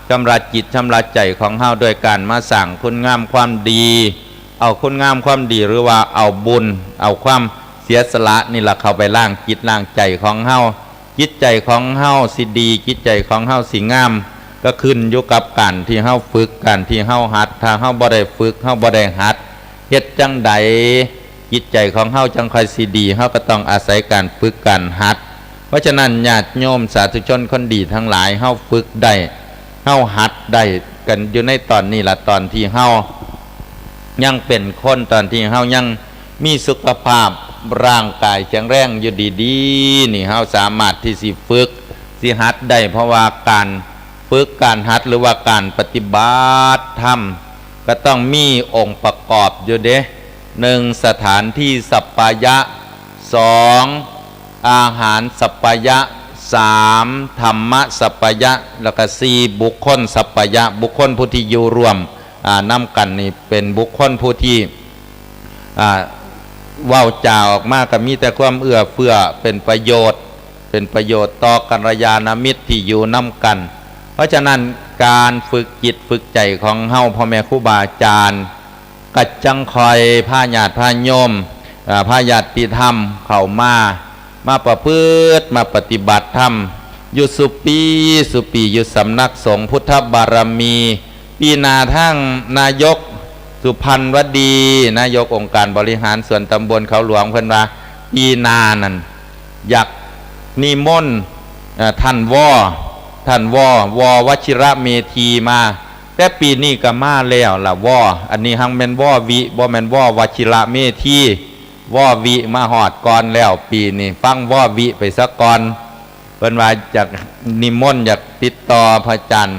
ຊຳລະຈິດຊຳລະໃຈຂອງເຮົາ ໂດຍການມາສ້າງຄຸນງາມຄວາມດີ ເອົາຄຸນງາມຄວາມດີ ຫຼືວ່າເອົາບຸນ ເອົາຄວາມເສຍສະຫຼະນີ້ລະ ເຂົ້າໄປລ້າງຈິດລ້າງໃຈຂອງເຮົາ. ຈິດໃຈຂອງເຮົາຊິດີ ຈິດໃຈຂອງເຮົາຊິງາມ ກໍຂຶ້ນຢູ່ກັບການທີ່ເຮົາຝຶກ ການທີ່ເຮົາຫັດ. ຖ້າເຮົາບໍ່ໄດ້ຝຶກ ເຮົາບໍ່ໄດ້ຫັດ ເຮັດຈັ່ງໃດຈິດໃຈຂອງເຮົາຈັ່ງຄ່ອຍຊິດີ? ເຮົາກໍຕ້ອງອາໄສການຝຶກການຫັດ. ເພາະສະນັ້ນ ຍາດໂຍມສາທຸຊົນຄົນດີທັງຫຼາຍ, ເຮົາຝຶກໄດ້ ເຮົາຫັດໄດ້ກັນຢູ່ໃນຕອນນີ້ລະ, ຕອນທີ່ເຮົາຍັງເປັນຄົນ, ຕອນທີ່ເຮົາຍັງ ມີສຸຂະພາບຮ່າງກາຍແຂງແຮງຢູ່ດີໆນີ້ ເຮົາສາມາດທີ່ຊິຝຶກ ຊິຫັດໄດ້, ເພາະວ່າການຝຶກການຫັດ ຫຼືວ່າການປະຕິບັດທຳ ກໍຕ້ອງມີອົງປະກອບຢູ່ເດ້. ໜຶ່ງ ສະຖານທີ່ສັບພະຍະ, ສອງ ອາຫານສັບພະຍະ, ສາມ ທຳມະສັບພະຍະ ແລ້ວກໍສີ່ ບຸກຄົນສັບພະຍະ, ບຸກຄົນຜູ້ທີ່ຢູ່ຮ່ວມ ອາ ນຳກັນນີ້ເປັນບຸກຄົນຜູ້ທີ່ ອາ ເວົ້າຈາອອກມາກໍມີແຕ່ຄວາມເອື້ອເຟື້ອ ເປັນປະໂຫຍດ ເປັນປະໂຫຍດຕໍ່ກັນລະຍານະມິດທີ່ຢູ່ນຳກັນ. ເພາະສະນັ້ນ ການຝຶກຈິດຝຶກໃຈຂອງເຮົາ ພໍ່ແມ່ຄູບາອາຈານ ກໍຈັ່ງຄ່ອຍພາຍາດພາໂຍມ ອາ ພາຍາດຕິທຳເຂົ້າມາ ມາປະພຶດ ມາປະຕິບັດທຳຢູ່ສູ່ປີສູ່ປີ ຢູ່ສຳນັກສົງພຸດທະບາລະມີ. ປີໜ້າ ທາງນາຍົກ ສຸພັນວະດີ ນາຍົກອົງການບໍລິຫານສ່ວນຕຳບົນເຂົາຫຼວງ ເພິ່ນວ່າປີໜ້ານັ້ນ ຢາກນິມົນ ເອີ ທ່ານ ວ ທ່ານ ວ ວ ວະຊິລະເມທີມາ, ແຕ່ປີນີ້ກໍມາແລ້ວລະ ວ ອັນນີ້ຮັ່ງແມ່ນ ວ ວິ ບໍ່ແມ່ນ ວ ວະຊິລະເມທີ. ວ ວິ ມາຮອດກ່ອນແລ້ວ ປີນີ້ຟັງ ວ ວິ ໄປຊະກ່ອນ. ເພິ່ນວ່າຢາກນິມົນ ຢາກຕິດຕໍ່ພະອາຈານ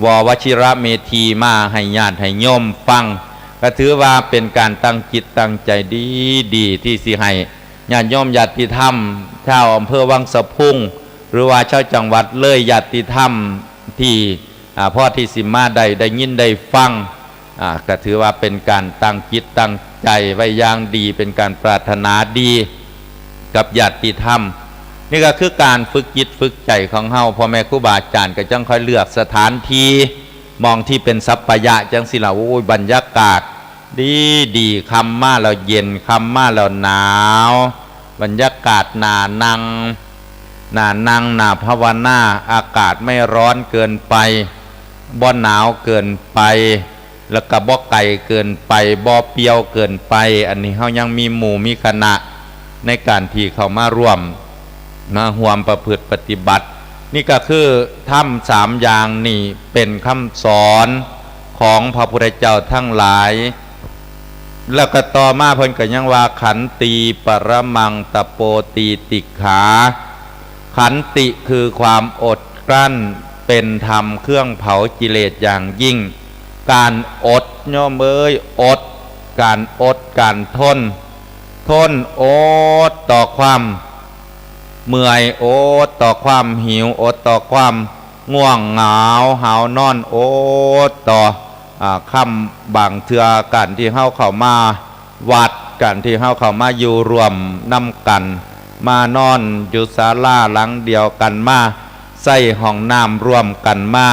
ວ ວະຊິລະເມທີ ມາໃຫ້ຍາດໃຫ້ໂຍມຟັງ ກໍຖືວ່າເປັນການຕັ້ງຈິດຕັ້ງໃຈດີໆ ທີ່ຊິໃຫ້ຍາດໂຍມຍາດຕິທຳ ຊາວອຳເພີວັງສະພຸງ ຫຼືວ່າຊາວຈັງຫວັດເລີຍ ຍາດຕິທຳທີ່ ອາ ພໍທີ່ຊິມາໄດ້ ໄດ້ຍິນໄດ້ຟັງ ອາ ກໍຖືວ່າເປັນການຕັ້ງຈິດຕັ້ງໃຈໄວ້ຢ່າງດີ ເປັນການປາດຖະໜາດີກັບຍາດຕິທຳ. ນີ້ກໍຄືການຝຶກຈິດຝຶກໃຈຂອງເຮົາ ພໍ່ແມ່ຄູບາອາຈານກໍຈັ່ງຄ່ອຍເລືອກສະຖານທີ່ ໝ່ອງທີ່ເປັນສັບພະຍະຈັ່ງຊີ້ລະ. ໂອ້ຍ ບັນຍາກາດດີໆ ຄ່ຳມາແລ້ວເຢັນ ຄ່ຳມາແລ້ວໜາວ ບັນຍາກາດໜ້ານັ່ງ ໜ້ານັ່ງ ໜ້າພາວະນາ, ອາກາດໄມ່ຮ້ອນເກີນໄປ ບໍ່ໜາວເກີນໄປ ແລ້ວກໍບໍ່ໄກເກີນໄປ ບໍ່ປ່ຽວເກີນໄປ. ອັນນີ້ເຮົາຍັງມີໝູ່ມີຄະນະໃນການທີ່ເຂົ້າມາຮ່ວມ ມາຮ່ວມປະພຶດປະຕິບັດ. ນີ້ກໍຄືທຳສາມຢ່າງນີ້ເປັນຄຳສອນຂອງພະພຸດທະເຈົ້າທັງຫຼາຍ. ແລ້ວກໍຕໍ່ມາເພິ່ນກໍຍັງວ່າ ຂັນຕີປະລະມັງຕະໂປຕີຕິກຂາ. ຂັນຕິຄືຄວາມອົດກັ້ນ ເປັນທຳເຄື່ອງເຜົາກິເລດຢ່າງຍິ່ງ. ການອົດ ໂຍມເອີຍ ອົດ, ການອົດ ການທົນ, ທົນ ອົດຕໍ່ຄວາມເມື່ອຍ, ອົດຕໍ່ຄວາມຫິວ, ອົດຕໍ່ຄວາມງ່ວງເຫງົາຫາວນອນ, ອົດຕໍ່ ອາ ຄຳ ບາງເທື່ອການທີ່ເຮົາເຂົ້າມາວັດ ການທີ່ເຮົາເຂົ້າມາຢູ່ຮ່ວມນຳກັນ ມານອນຢູ່ສາລາຫຼັງດຽວກັນ ມາໃຊ້ຫ້ອງນ້ຳຮ່ວມກັນ ມາ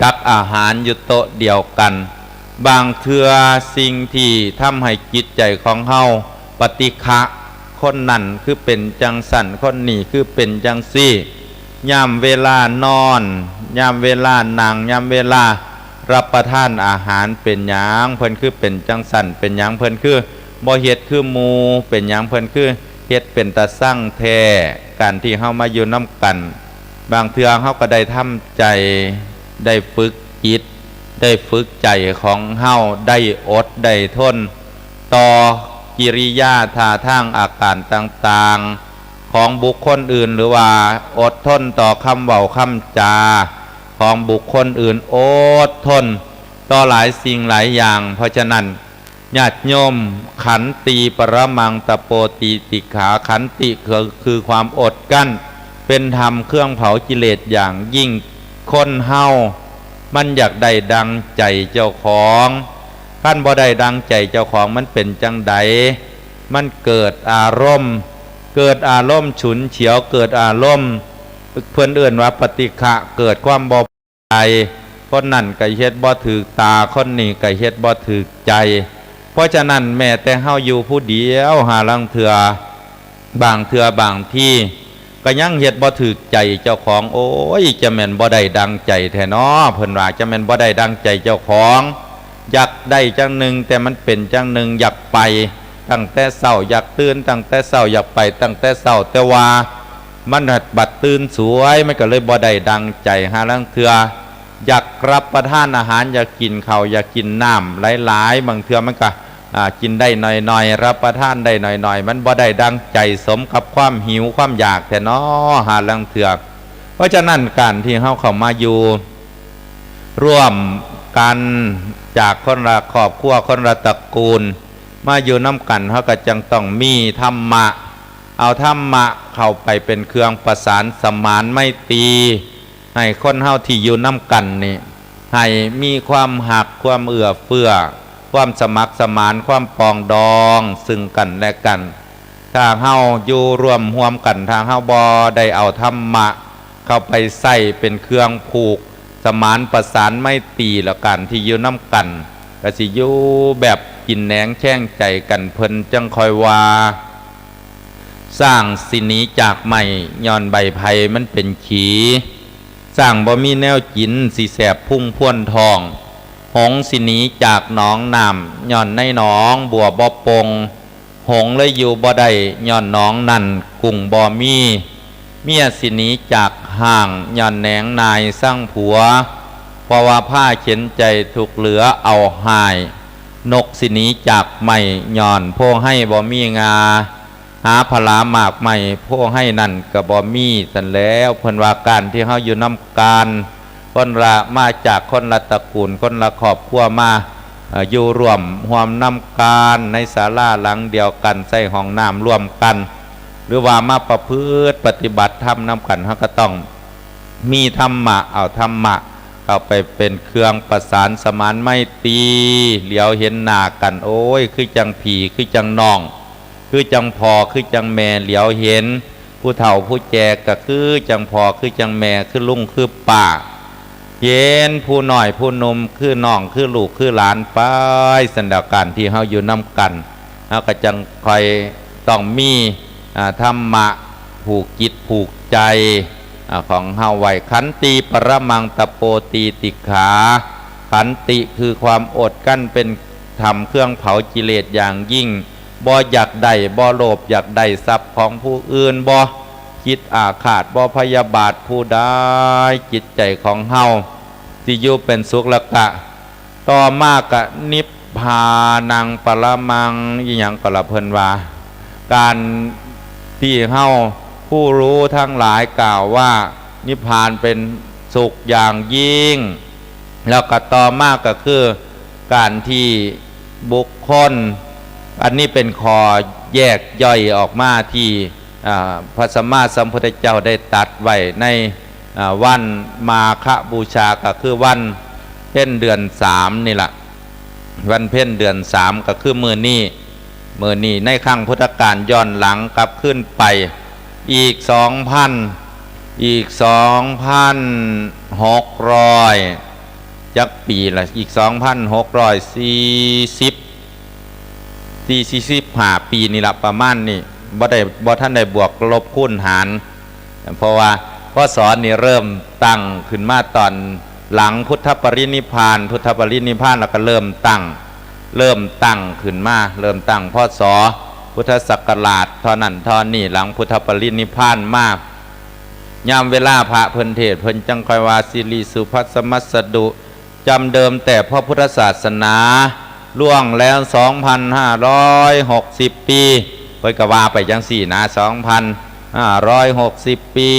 ຕັກອາຫານຢູ່ໂຕະດຽວກັນ, ບາງເທື່ອສິ່ງທີ່ທຳໃຫ້ຈິດໃຈຂອງເຮົາປະຕິຄະ ຄົນນັ້ນຄືເປັນຈັ່ງຊັ້ນ ຄົນນີ້ຄືເປັນຈັ່ງຊີ້. ຍາມເວລານອນ, ຍາມເວລານັ່ງ, ຍາມເວລາຮັບປະທານອາຫານ ເປັນຫຍັງເພິ່ນຄືເປັນຈັ່ງຊັ້ນ? ເປັນຫຍັງເພິ່ນຄືບໍ່ເຮັດຄືໝູ່? ເປັນຫຍັງເພິ່ນຄືເຮັດເປັນຕາຊັງແທ້? ການທີ່ເຮົາມາຢູ່ນຳກັນ ບາງເທື່ອເຮົາກໍໄດ້ທຳໃຈ, ໄດ້ຝຶກຈິດ, ໄດ້ຝຶກໃຈຂອງເຮົາ, ໄດ້ອົດໄດ້ທົນຕໍ່ກິລິຍາທ່າທາງອາການຕ່າງໆ ຂອງບຸກຄົນອື່ນ ຫຼືວ່າອົດທົນຕໍ່ຄຳເວົ້າຄຳຈາຂອງບຸກຄົນອື່ນ, ອົດທົນຕໍ່ຫຼາຍສິ່ງຫຼາຍຢ່າງ. ເພາະສະນັ້ນ ຍາດໂຍມ, ຂັນຕິປະລະມັງຕະໂປຕິຕິກຂາ, ຂັນຕິ ຄື ຄືຄວາມອົດກັ້ນ ເປັນທຳເຄື່ອງເຜົາກິເລດຢ່າງຍິ່ງ. ຄົນເຮົາ ມັນຢາກໄດ້ດັ່ງໃຈເຈົ້າຂອງ. ຄັນບໍ່ໄດ້ດັ່ງໃຈເຈົ້າຂອງ ມັນເປັນຈັ່ງໃດ? ມັນເກີດອາລົມ, ເກີດອາລົມຊຸນສຽວ, ເກີດອາລົມ ເພິ່ນເອີ້ນວ່າປະຕິຄະ, ເກີດຄວາມບໍ່ ໃຈ, ຄົນນັ້ນກໍເຮັດບໍ່ຖືກຕາ, ຄົນນີ້ກໍເຮັດບໍ່ຖືກໃຈ. ເພາະສະນັ້ນ ແມ້ແຕ່ເຮົາຢູ່ຜູ້ດຽວ ຫາລາງເທື່ອ ບາງເທື່ອບາງທີກໍຍັງເຮັດບໍ່ຖືກໃຈເຈົ້າຂອງ. ໂອ້ຍ ຈະແມ່ນບໍ່ໄດ້ດັ່ງໃຈແທ້ນໍ, ເພິ່ນວ່າ ຈະແມ່ນບໍ່ໄດ້ດັ່ງໃຈເຈົ້າຂອງ. ຢາກໄດ້ຈັ່ງໜຶ່ງ ແຕ່ມັນເປັນຈັ່ງໜຶ່ງ, ຢາກໄປຕັ້ງແຕ່ເຊົ້າ, ຢາກຕື່ນຕັ້ງແຕ່ເຊົ້າ, ຢາກໄປຕັ້ງແຕ່ເຊົ້າ, ແຕ່ວ່າ ມັນບັດຕື່ນສວຍ, ມັນກໍເລີຍບໍ່ໄດ້ດັ່ງໃຈ. ຫາລາງເທື່ອຢາກຮັບປະທານອາຫານ, ຢາກກິນເຂົ້າ, ຢາກກິນນ້ຳຫຼາຍໆ, ບາງເທື່ອມັນກໍ ອ່າ ກິນໄດ້ໜ້ອຍໆ, ຮັບປະທານໄດ້ໜ້ອຍໆ, ມັນບໍ່ໄດ້ດັ່ງໃຈ ສົມກັບຄວາມຫິວຄວາມຢາກແທ້ນໍ ຫາລາງເທື່ອ. ເພາະສະນັ້ນ ການທີ່ເຮົາເຂົ້າມາຢູ່ຮ່ວມກັນ ຈາກຄົນລະຄອບຄົວ, ຄົນລະຕະກູນ, ມາຢູ່ນຳກັນ, ເຮົາກໍຈຶ່ງຕ້ອງມີທຳມະ, ເອົາທຳມະເຂົ້າໄປເປັນເຄື່ອງປະສານສະໝານໄມຕີ ໃຫ້ຄົນເຮົາທີ່ຢູ່ນຳກັນນີ້ ໃຫ້ມີຄວາມຮັກ, ຄວາມເອື້ອເຟື້ອ, ຄວາມສະໝັກສະໝານ, ຄວາມປອງດອງຊຶ່ງກັນແລະກັນ. ຖ້າເຮົາຢູ່ຮ່ວມຮ່ວມກັນ, ຖ້າເຮົາບໍ່ໄດ້ເອົາທຳມະ ເຂົ້າໄປໃຊ້ເປັນເຄື່ອງຜູກສະໝານປະສານໄມຕີ ແລ້ວການທີ່ຢູ່ນຳກັນກໍຊິຢູ່ແບບກິນແໜງແຄງໃຈກັນ. ເພິ່ນຈັ່ງຄ່ອຍວ່າ ຊ້າງຊິໜີຈາກໄມ້ ຍ້ອນໃບໄຜ່ມັນເປັນຂີ, ຊ້າງບໍ່ມີແນວກິນ ຊິແສບພຸງພວນທ້ອງ, ຫົງຊິໜີຈາກໜອງນ້ຳ ຍ້ອນໃນໜອງບົວບໍ່ປົ່ງ, ຫົງເລີຍຢູ່ບໍ່ໄດ້ ຍ້ອນໜອງນັ້ນກຸ້ງບໍ່ມີ. ເມຍຊິໜີຈາກຮ້າງ ຍ້ອນແໜງໜ່າຍຊັງຜົວ, ເພາະວ່າພາເຂັນໃຈທຸກເຫຼືອເອົາຮ້າຍ. ນົກຊິໜີຈາກໄມ້ ຍ້ອນໂພໄຮບໍ່ມີງ່າ, ຫາຜະລາໝາກໄມ້ໂພໄຮນັ້ນກໍບໍ່ມີ. ຊັ້ນແລ້ວ ເພິ່ນວ່າການທີ່ເຮົາຢູ່ນຳກັນ ຄົນລະ ມາຈາກຄົນລະຕະກູນ, ຄົນລະຄອບຄົວມາ ເອີ ຢູ່ຮ່ວມຮ່ວມນຳກັນໃນສາລາຫຼັງດຽວກັນ, ໃຊ້ຫ້ອງນ້ຳຮ່ວມກັນ ຫຼືວ່າມາປະພຶດປະຕິບັດທຳນຳກັນ, ເຮົາກໍຕ້ອງມີທຳມະ, ເອົາທຳມະເຂົ້າໄປເປັນເຄື່ອງປະສານສະໝານໄມຕີ. ຫຼຽວເຫັນໜ້າກັນ, ໂອ້ຍ ຄືຈັ່ງພີ່ ຄືຈັ່ງນ້ອງ, ຄືຈັ່ງພໍ່ ຄືຈັ່ງແມ່. ຫຼຽວເຫັນ ຜູ້ເຖົ້າຜູ້ແກ່ກໍຄືຈັ່ງພໍ່ຄືຈັ່ງແມ່ ຄືລຸງຄືປ້າ, ເຫັນຜູ້ນ້ອຍຜູ້ໜຸ່ມຄືນ້ອງຄືລູກຄືຫຼານໄປ. ຊັ້ນດາການທີ່ເຮົາຢູ່ນຳກັນ ເຮົາກໍຈັ່ງຄ່ອຍຕ້ອງມີ ອາ ທຳມະຜູກຈິດຜູກໃຈ ອາ ຂອງເຮົາໄວ້. ຂັນຕິປະລະມັງຕະໂປຕີຕິກຂາ, ຂັນຕິຄືຄວາມອົດກັ້ນ ເປັນຖ້ຳເຄື່ອງເຜົາກິເລດຢ່າງຍິ່ງ. ບໍ່ຢາກໄດ້, ບໍ່ໂລບຢາກໄດ້ຊັບຂອງຜູ້ອື່ນ, ບໍ່ຄິດອາຄາດ, ບໍ່ພະຍາບາດຜູ້ໃດ. ຈິດໃຈຂອງເຮົາຊິຢູ່ເປັນສຸກ. ແລ້ວກະຕໍ່ມາກະນິບພານັງປະລະມັງ, ອີ່ຫຍັງກໍລະເພິ່ນວ່າ, ການທີ່ເຮົາຜູ້ຮູ້ທັງຫຼາຍກ່າວວ່ານິບພານເປັນສຸກຢ່າງຍິ່ງ. ແລ້ວກໍຕໍ່ມາກໍຄືການທີ່ບຸກຄົນ, ອັນນີ້ເປັນຂໍ້ແຍກຍ່ອຍອອກມາທີ່ ອາ ພະສຳມາສຳພຸດທະເຈົ້າໄດ້ຕັດໄວ້ໃນ ອາ ວັນມາຄະບູຊາ ກໍຄືວັນເພັນເດືອນສາມນີ້ລະ, ວັນເພັນເດືອນສາມ ກໍຄືມື້ນີ້. ມື້ນີ້ໃນຄັ້ງພຸດທະການຍ້ອນຫຼັງກັບຄືນໄປອີກສອງພັນ ອີກສອງພັນຫົກຮ້ອຍ ຈັກປີລະ? ອີກສອງພັນຫົກຮ້ອຍສີ່ສິບ ສີ່ສິບຫ້າປີນີ້ລະ ປະມານນີ້, ບໍ່ໄດ້ ບໍ່ທັນໄດ້ບວກລົບຄູນຫານ. ເພາະວ່າ ພ.ສ. ນີ້ເລີ່ມຕັ້ງຂຶ້ນມາຕອນຫຼັງພຸດທະປະລິນິບພານ, ພຸດທະປະລິນິບພານແລ້ວກໍເລີ່ມຕັ້ງ ເລີ່ມຕັ້ງຂຶ້ນມາ, ເລີ່ມຕັ້ງ ພ.ສ. ພຸດທະສັກກະລາດເທົ່ານັ້ນເທົ່ານີ້, ຫຼັງພຸດທະປະລິນິບພານມາ. ຍາມເວລາພະເພິ່ນເທດ ເພິ່ນຈັ່ງຄ່ອຍວ່າ ສິລິສຸພັດສະມັດສະດຸ ຈຳเดิมแต่พระพุทธศาสนาล่วงแล้วสองพันห้าร้อยหกสิบปี เพิ่นก็ว่าไปจั่งซี้นะ สองพันห้าร้อยหกสิบปี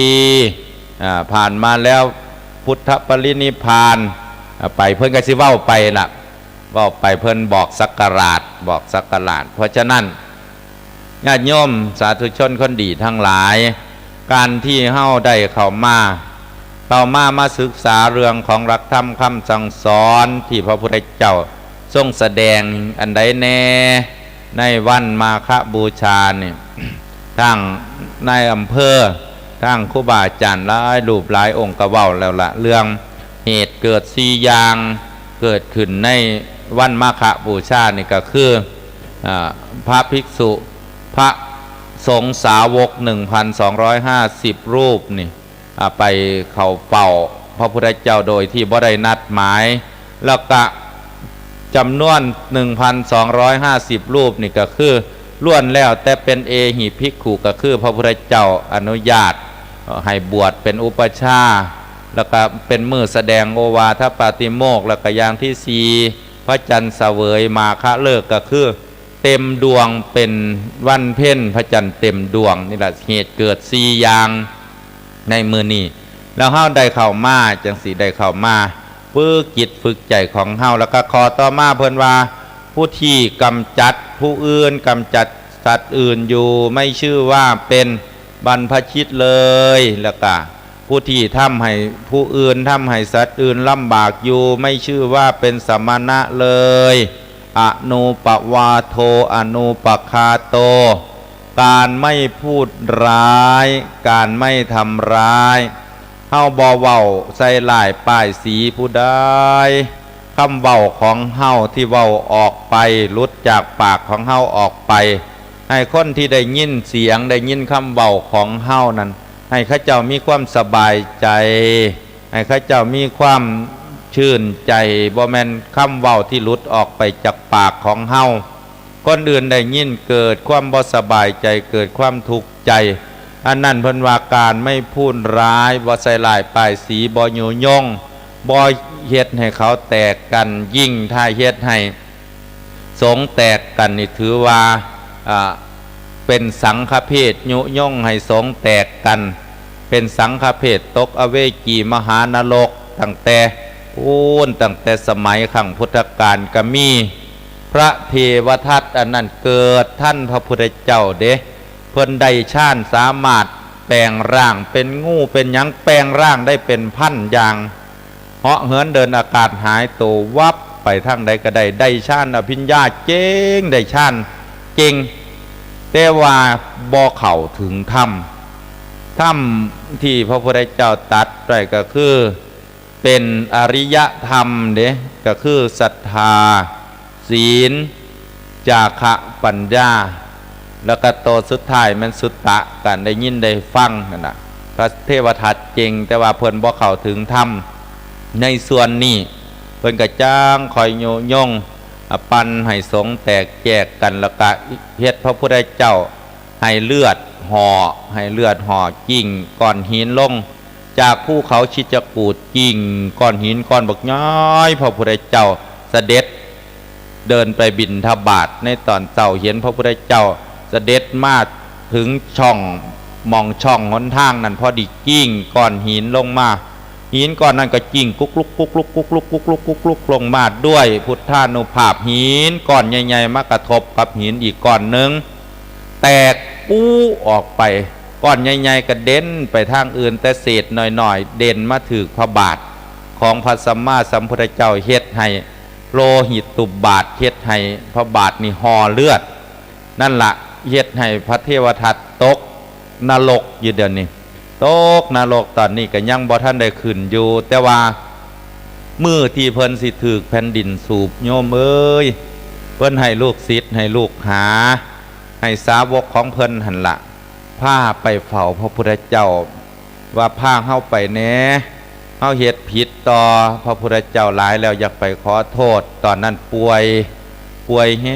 อ่า ผ่านมาแล้วพุทธปรินิพพาน อ่า ไป เพิ่นก็สิเว้าไปล่ะ เว้าไป เพิ่นบอกศักราช บอกศักราช เพราะฉะนั้น ญาติโยมสาธุชนคนดีทั้งหลาย การที่เฮาได้เข้ามา ຕໍ່ມາ ມາສຶກສາເລື່ອງຂອງຫຼັກທຳຄຳສັ່ງສອນທີ່ພະພຸດທະເຈົ້າຊົງສະແດງອັນໃດແດ່ໃນວັນມາຄະບູຊານີ້. ທາງນາຍອຳເພີ ທາງຄູບາອາຈານຫຼາຍຮູບຫຼາຍອົງກໍເວົ້າແລ້ວລະ ເລື່ອງເຫດເກີດສີ່ຢ່າງເກີດຂຶ້ນໃນວັນມາຄະບູຊານີ້ ກໍຄື ອາ ພະພິກສຸ ພະສົງສາວົກ ໜຶ່ງພັນສອງຮ້ອຍຫ້າສິບ ຮູບນີ້ ອາ ໄປເຂົ້າເຝົ້າພະພຸດທະເຈົ້າໂດຍທີ່ບໍ່ໄດ້ນັດໝາຍ ແລ້ວກະຈຳນວນ ໜຶ່ງພັນສອງຮ້ອຍຫ້າສິບ ຮູບນີ້ ກໍຄືລ້ວນແລ້ວແຕ່ເປັນເອຫິພິກຂຸ ກໍຄືພະພຸດທະເຈົ້າອະນຸຍາດໃຫ້ບວດເປັນອຸປະຊາ ແລ້ວກະເປັນມື້ສະແດງໂອວາທະປາຕິໂມກ ແລ້ວກະຢ່າງທີສີ່ ພະຈັນສະເຫວີຍມາຄະເລີກ ກໍຄື ເຕັມດວງເປັນວັນເພັນ ພະຈັນເຕັມດວງ ນີ້ລະເຫດເກີດສີ່ຢ່າງໃນມື້ນີ້ ແລ້ວເຮົາໄດ້ເຂົ້າມາ ຈັ່ງຊິໄດ້ເຂົ້າມາຝຶກຈິດຝຶກໃຈຂອງເຮົາ. ແລ້ວກໍຂໍ້ຕໍ່ມາເພິ່ນວ່າ ຜູ້ທີ່ກຳຈັດຜູ້ອື່ນ ກຳຈັດສັດອື່ນຢູ່ ໄມ່ຊື່ວ່າເປັນບັນພະຊິດເລີຍ ແລ້ວກະ ຜູ້ທີ່ທຳໃຫ້ຜູ້ອື່ນ ທຳໃຫ້ສັດອື່ນລຳບາກຢູ່ ໄມ່ຊື່ວ່າເປັນສະມະນະເລີຍ ອະນູປະວາໂທ ອະນູປະຄາໂຕ ການໄມ່ພູດຮ້າຍ ການໄມ່ທຳຮ້າຍ ເຮົາບໍ່ເວົ້າໃສ່ຮ້າຍປ້າຍສີຜູ້ໃດ ຄຳເວົ້າຂອງເຮົາທີ່ເວົ້າອອກໄປ ຫຼຸດຈາກປາກຂອງເຮົາອອກໄປ ໃຫ້ຄົນທີ່ໄດ້ຍິນສຽງ ໄດ້ຍິນຄຳເວົ້າຂອງເຮົານັ້ນ ໃຫ້ເຂົາເຈົ້າມີຄວາມສະບາຍໃຈ ໃຫ້ເຂົາເຈົ້າມີຄວາມຊື່ນໃຈ ບໍ່ແມ່ນຄຳເວົ້າທີ່ຫຼຸດອອກໄປຈາກປາກຂອງເຮົາ ຄົນອື່ນໄດ້ຍິນເກີດຄວາມບໍ່ສະບາຍໃຈ ເກີດຄວາມທຸກໃຈ ອັນນັ້ນເພິ່ນວ່າການໄມ້ພູນຮ້າຍ ບໍ່ໃສ່ຮ້າຍປ້າຍສີ ບໍ່ຍຸຍົງ ບໍ່ເຮັດໃຫ້ເຂົາແຕກກັນ ຍິ່ງຖ້າເຮັດໃຫ້ ສົງແຕກກັນນີ້ຖືວ່າ ອາ ເປັນສັງຄະເພດຍຸຍົງໃຫ້ສົງແຕກກັນ ເປັນສັງຄະເພດຕົກອະເວຈີມະຫານະລົກ ຕັ້ງແຕ່ພຸ້ນ ຕັ້ງແຕ່ສະໄໝຄັ້ງພຸດທະການກໍມີ. ພະເທວະທັດອັນນັ້ນເກີດທັນພະພຸດທະເຈົ້າເດ້ ເພິ່ນໄດ້ຊານສາມາດແປງຮ່າງເປັນງູເປັນຫຍັງ ແປງຮ່າງໄດ້ເປັນພັນຢ່າງ ເຫາະເຫີນເດີນອາກາດຫາຍໂຕວັບ ໄປທາງໃດກໍໄດ້ ໄດ້ຊານອະພິນຍາເກັ່ງ ໄດ້ຊານເກັ່ງ ແຕ່ວ່າບໍ່ເຂົ້າເຖິງທຳ ທຳທີ່ພະພຸດທະເຈົ້າຕັດໄວ້ກໍຄືເປັນອະລິຍະທຳເດ້ ກໍຄືສັດທາ ສີນ ຈາຄະ ປັນຍາ ແລ້ວກໍໂຕສຸດທ້າຍແມ່ນສຸດຕະ ການໄດ້ຍິນໄດ້ຟັງນັ້ນນະ ພະເທວະທັດເກັ່ງ ແຕ່ວ່າເພິ່ນບໍ່ເຂົ້າເຖິງທຳໃນສ່ວນນີ້ ເພິ່ນກໍຈັ່ງຄ່ອຍຍຸຍົງ ອາ ປັ່ນໃຫ້ສົງແຕກແຍກກັນ ແລ້ວກໍເຮັດພະພຸດທະເຈົ້າໃຫ້ເລືອດຫໍ່ ໃຫ້ເລືອດຫໍ່ຈິ້ງກ້ອນຫີນລົງ ຈາກພູເຂົາຊິດຈະກູດ ຈິ້ງກ້ອນຫີນກ້ອນບັກຍ້ອຍ ພະພຸດທະເຈົ້າສະເດັດເດີນໄປບິນທະບາດໃນຕອນເຊົ້າ ເຫັນພະພຸດທະເຈົ້າສະເດັດມາເຖິງຊ່ອງ ໝ່ອງຊ່ອງຫົນທາງນັ້ນ ພໍດີຈິ້ງກ້ອນຫີນລົງມາ ຫີນກ້ອນນັ້ນກໍຈິ້ງກຸກລຸກ ກຸກລຸກ ກຸກລຸກ ກຸກລຸກ ກຸກລຸກ ລົງມາດ້ວຍພຸດທານຸພາບ ຫີນກ້ອນໃຫຍ່ໆມາກະທົບກັບຫີນອີກກ້ອນໜຶ່ງ ແຕກປູອອກໄປ ກ້ອນໃຫຍ່ໆກະເດັນໄປທາງອື່ນ ແຕ່ເສດນ້ອຍໆເດັ່ນມາຖືກພະບາດຂອງພະສຳມາສຳພຸດທະເຈົ້າ ເຮັດໃຫ້ໂລຫິດຕຸບາດ ເຮັດໃຫ້ພະບາດນີ້ຫໍ່ເລືອດ ນັ້ນລະ ເຮັດໃຫ້ພະເທວະທັດຕົກນະລົກຢູ່ດຽວນີ້ ຕົກນະລົກຕອນນີ້ກະຍັງບໍ່ທັນໄດ້ຂຶ້ນຢູ່ ແຕ່ວ່າມື້ທີ່ເພິ່ນຊິຖືກແຜ່ນດິນສູບ ໂຍມເອີຍ ເພິ່ນໃຫ້ລູກສິດ ໃຫ້ລູກຫາ ໃຫ້ສາວົກຂອງເພິ່ນຫັ້ນລະ ພາໄປເຝົ້າພະພຸດທະເຈົ້າ ວ່າພາເຮົາໄປແດ່ ເຮົາເຮັດຜິດຕໍ່ພະພຸດທະເຈົ້າຫຼາຍແລ້ວ ຢາກໄປຂໍໂທດ. ຕອນນັ້ນປ່ວຍ ປ່ວຍແຮ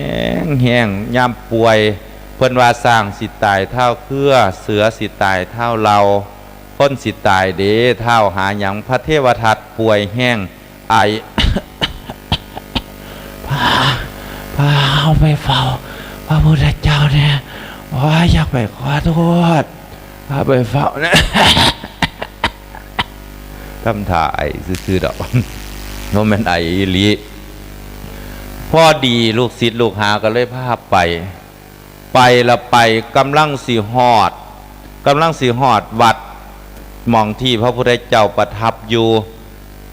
ງໆ ຍາມປ່ວຍ ເພິ່ນວ່າຊ້າງຊິຕາຍທ້າວເຄືອ ເສືອຊິຕາຍທ້າວເລົາ ຄົນຊິຕາຍເດທ້າວ ຫາຫຍັງ? ພະເທວະທັດປ່ວຍແຮງ ໄອ ພາ ພາເຮົາໄປເຝົ້າພະພຸດທະເຈົ້າແດ່ ໂອ້ຍ ຢາກໄປຂໍໂທດ ພາໄປເຝົ້າແດ່ ທຳທ່າໄອຊື່ໆດອກ ບໍ່ແມ່ນໄອອີ່ຫຼີ. ພໍດີລູກສິດລູກຫາກໍເລີຍພາໄປ ໄປລະໄປ ກຳລັງຊິຮອດ ກຳລັງຊິຮອດວັດ ໝ່ອງທີ່ພະພຸດທະເຈົ້າປະທັບຢູ່.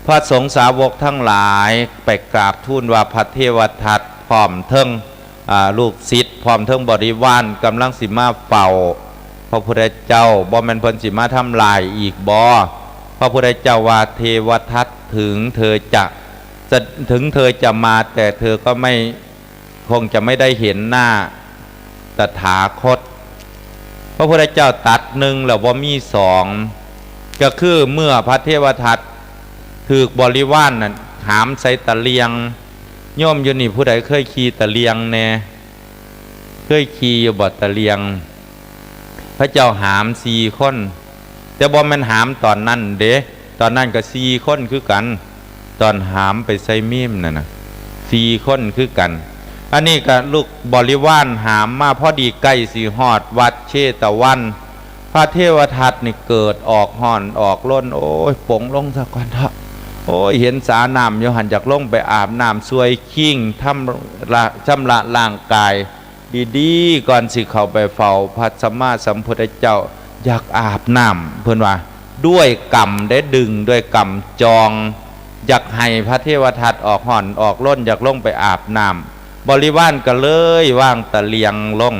ພະສົງສາວົກທັງຫຼາຍໄປກາບທູນວ່າພະເທວະທັດ ພ້ອມເຖິງ ອາ ລູກສິດ ພ້ອມເຖິງບໍລິວານກຳລັງຊິມາເຝົ້າພະພຸດທະເຈົ້າ, ບໍ່ແມ່ນເພິ່ນຊິມາທຳລາຍອີກບໍ? ພະພຸດທະເຈົ້າວ່າ ເທວະທັດ ເຖິງເທີຈະ ຈະ ເຖິງເທີຈະມາ ແຕ່ເທີກໍໄມ່ ຄົງຈະໄມ່ໄດ້ເຫັນໜ້າຕະຖາຄົດ. ພະພຸດທະເຈົ້າຕັດໜຶ່ງແລ້ວບໍ່ມີສອງ ກໍຄືເມື່ອພະເທວະທັດຖືກບໍລິວານນັ້ນຫາມໃສ່ຕະລ່ຽງ. ໂຍມຢູ່ນີ້ຜູ້ໃດເຄີຍຂີ່ຕະລ່ຽງແດ່? ເຄີຍຂີ່ຢູ່ບໍ່ຕະລ່ຽງ? ພະເຈົ້າຫາມສີ່ຄົນ ແຕ່ບໍ່ແມ່ນຫາມຕອນນັ້ນເດ້, ຕອນນັ້ນກໍສີ່ຄົນຄືກັນ, ຕອນຫາມໄປໃສ່ມີມນັ້ນນະ ສີ່ຄົນຄືກັນ. ອັນນີ້ກໍລູກບໍລິວານຫາມມາພໍດີໃກ້ຊິຮອດວັດເຊຕະວັນ, ພະເທວະທັດນີ້ເກີດອອກຮ້ອນອອກລົນ, ໂອ້ຍ ປົງລົງຊະກ່ອນເຖາະ, ໂອ້ຍ ເຫັນສານ້ຳຢູ່ຫັ້ນ ຢາກລົງໄປອາບນ້ຳຊ່ວຍຄີງ ທຳລະ ຊຳລະຮ່າງກາຍ ດີໆ ກ່ອນຊິເຂົ້າໄປເຝົ້າພະສຳມາສຳພຸດທະເຈົ້າ ຢາກອາບນ້ຳ ເພິ່ນວ່າ ດ້ວຍກຳເດ້ ດຶງດ້ວຍກຳຈອງ ຢາກໃຫ້ພະເທວະທັດອອກຮ້ອນອອກລົນ ຢາກລົງໄປອາບນ້ຳ. ບໍລິວານກໍເລີຍວາງຕະລ່ຽງລົງ,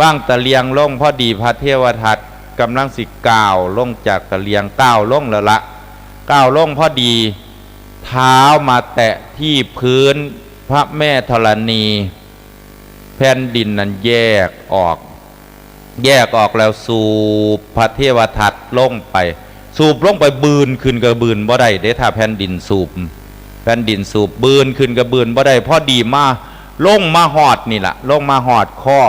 ວາງຕະລ່ຽງລົງ ພໍດີພະເທວະທັດກຳລັງຊິກ້າວລົງຈາກຕະລ່ຽງ, ກ້າວລົງແລ້ວລະ, ກ້າວລົງພໍດີ ເທົ້າມາແຕະທີ່ພື້ນພະແມ່ທໍລະນີ. ແຜ່ນດິນນັ້ນແຍກອອກ, ແຍກອອກແລ້ວສູບພະເທວະທັດລົງໄປ, ສູບລົງໄປ ບືນຂຶ້ນກໍບືນບໍ່ໄດ້ເດ້ ຖ້າແຜ່ນດິນສູບ, ແຜ່ນດິນສູບ ບືນຂຶ້ນກໍບືນບໍ່ໄດ້. ພໍດີມາ ລົງມາຮອດນີ້ລະ, ລົງມາຮອດຄໍ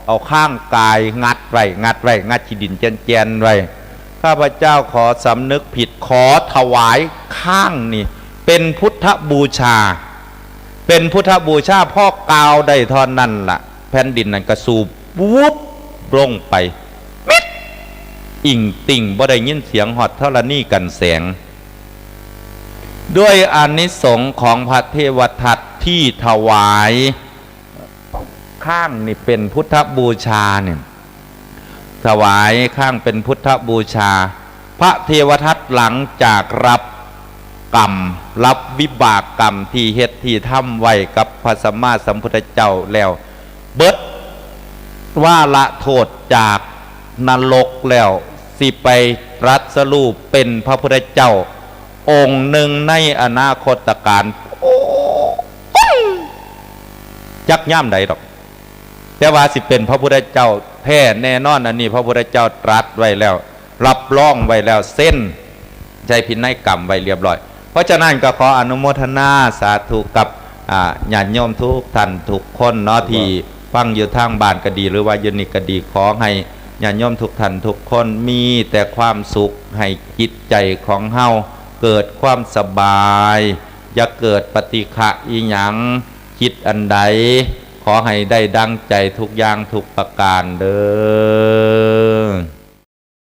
ເອົາຄາງກາຍງັດໄວ້, ງັດໄວ້, ງັດຂີ້ດິນແຈນໆໄວ້. ຂ້າພະເຈົ້າຂໍສຳນຶກຜິດ, ຂໍຖວາຍຄາງນີ້ເປັນພຸດທະບູຊາ, ເປັນພຸດທະບູຊາ. ພໍກ່າວໄດ້ເທົ່ານັ້ນລະ ແຜ່ນດິນນັ້ນກະສູບວຸບລົງໄປ ມິດ ອີ່ງຕິ່ງ, ບໍ່ໄດ້ຍິນສຽງຮອດທໍລະນີກັນແສງ. ດ້ວຍອານິສົງຂອງພະເທວະທັດທີ່ຖວາຍຄາງນີ້ເປັນພຸດທະບູຊານີ້, ຖວາຍຄາງເປັນພຸດທະບູຊາ, ພະເທວະທັດຫຼັງຈາກຮັບ ກຳ ຮັບວິບາກກຳທີ່ເຮັດທີ່ທຳໄວ້ກັບພະສຳມາສຳພຸດທະເຈົ້າແລ້ວ, ເບິດວາລະໂທດຈາກນະລົກແລ້ວ ຊິໄປຕລັດສະຮູ້ເປັນພະພຸດທະເຈົ້າອົງໜຶ່ງໃນອະນາຄົດຕະການ. ໂອ້ຍ ຈັກຍາມໃດດອກ, ແຕ່ວ່າຊິເປັນພະພຸດທະເຈົ້າແທ້ແນ່ນອນ, ອັນນີ້ພະພຸດທະເຈົ້າຕລັດໄວ້ແລ້ວ. ຮັບຮອງໄວ້ແລ້ວ, ເຊັນໃສ່ພິໄນກຳໄວ້ລຽບຮ້ອຍ. ເພາະສະນັ້ນກໍຂໍອະນຸໂມທະນາສາທຸກັບ ອາ ຍາດໂຍມທຸກທ່ານທຸກຄົນເນາະ ທີ່ຟັງຢູ່ທາງບ້ານກໍດີ ຫຼືວ່າຢູ່ນີ້ກໍດີ, ຂໍໃຫ້ຍາດໂຍມທຸກທ່ານທຸກຄົນມີແຕ່ຄວາມສຸກ, ໃຫ້ຈິດໃຈຂອງເຮົາເກີດຄວາມສະບາຍ, ຢ່າເກີດປະຕິຄະອີ່ຫຍັງ, ຄິດອັນໃດ ຂໍໃຫ້ໄດ້ດັ່ງໃຈທຸກຢ່າງທຸກປະການເດີ້.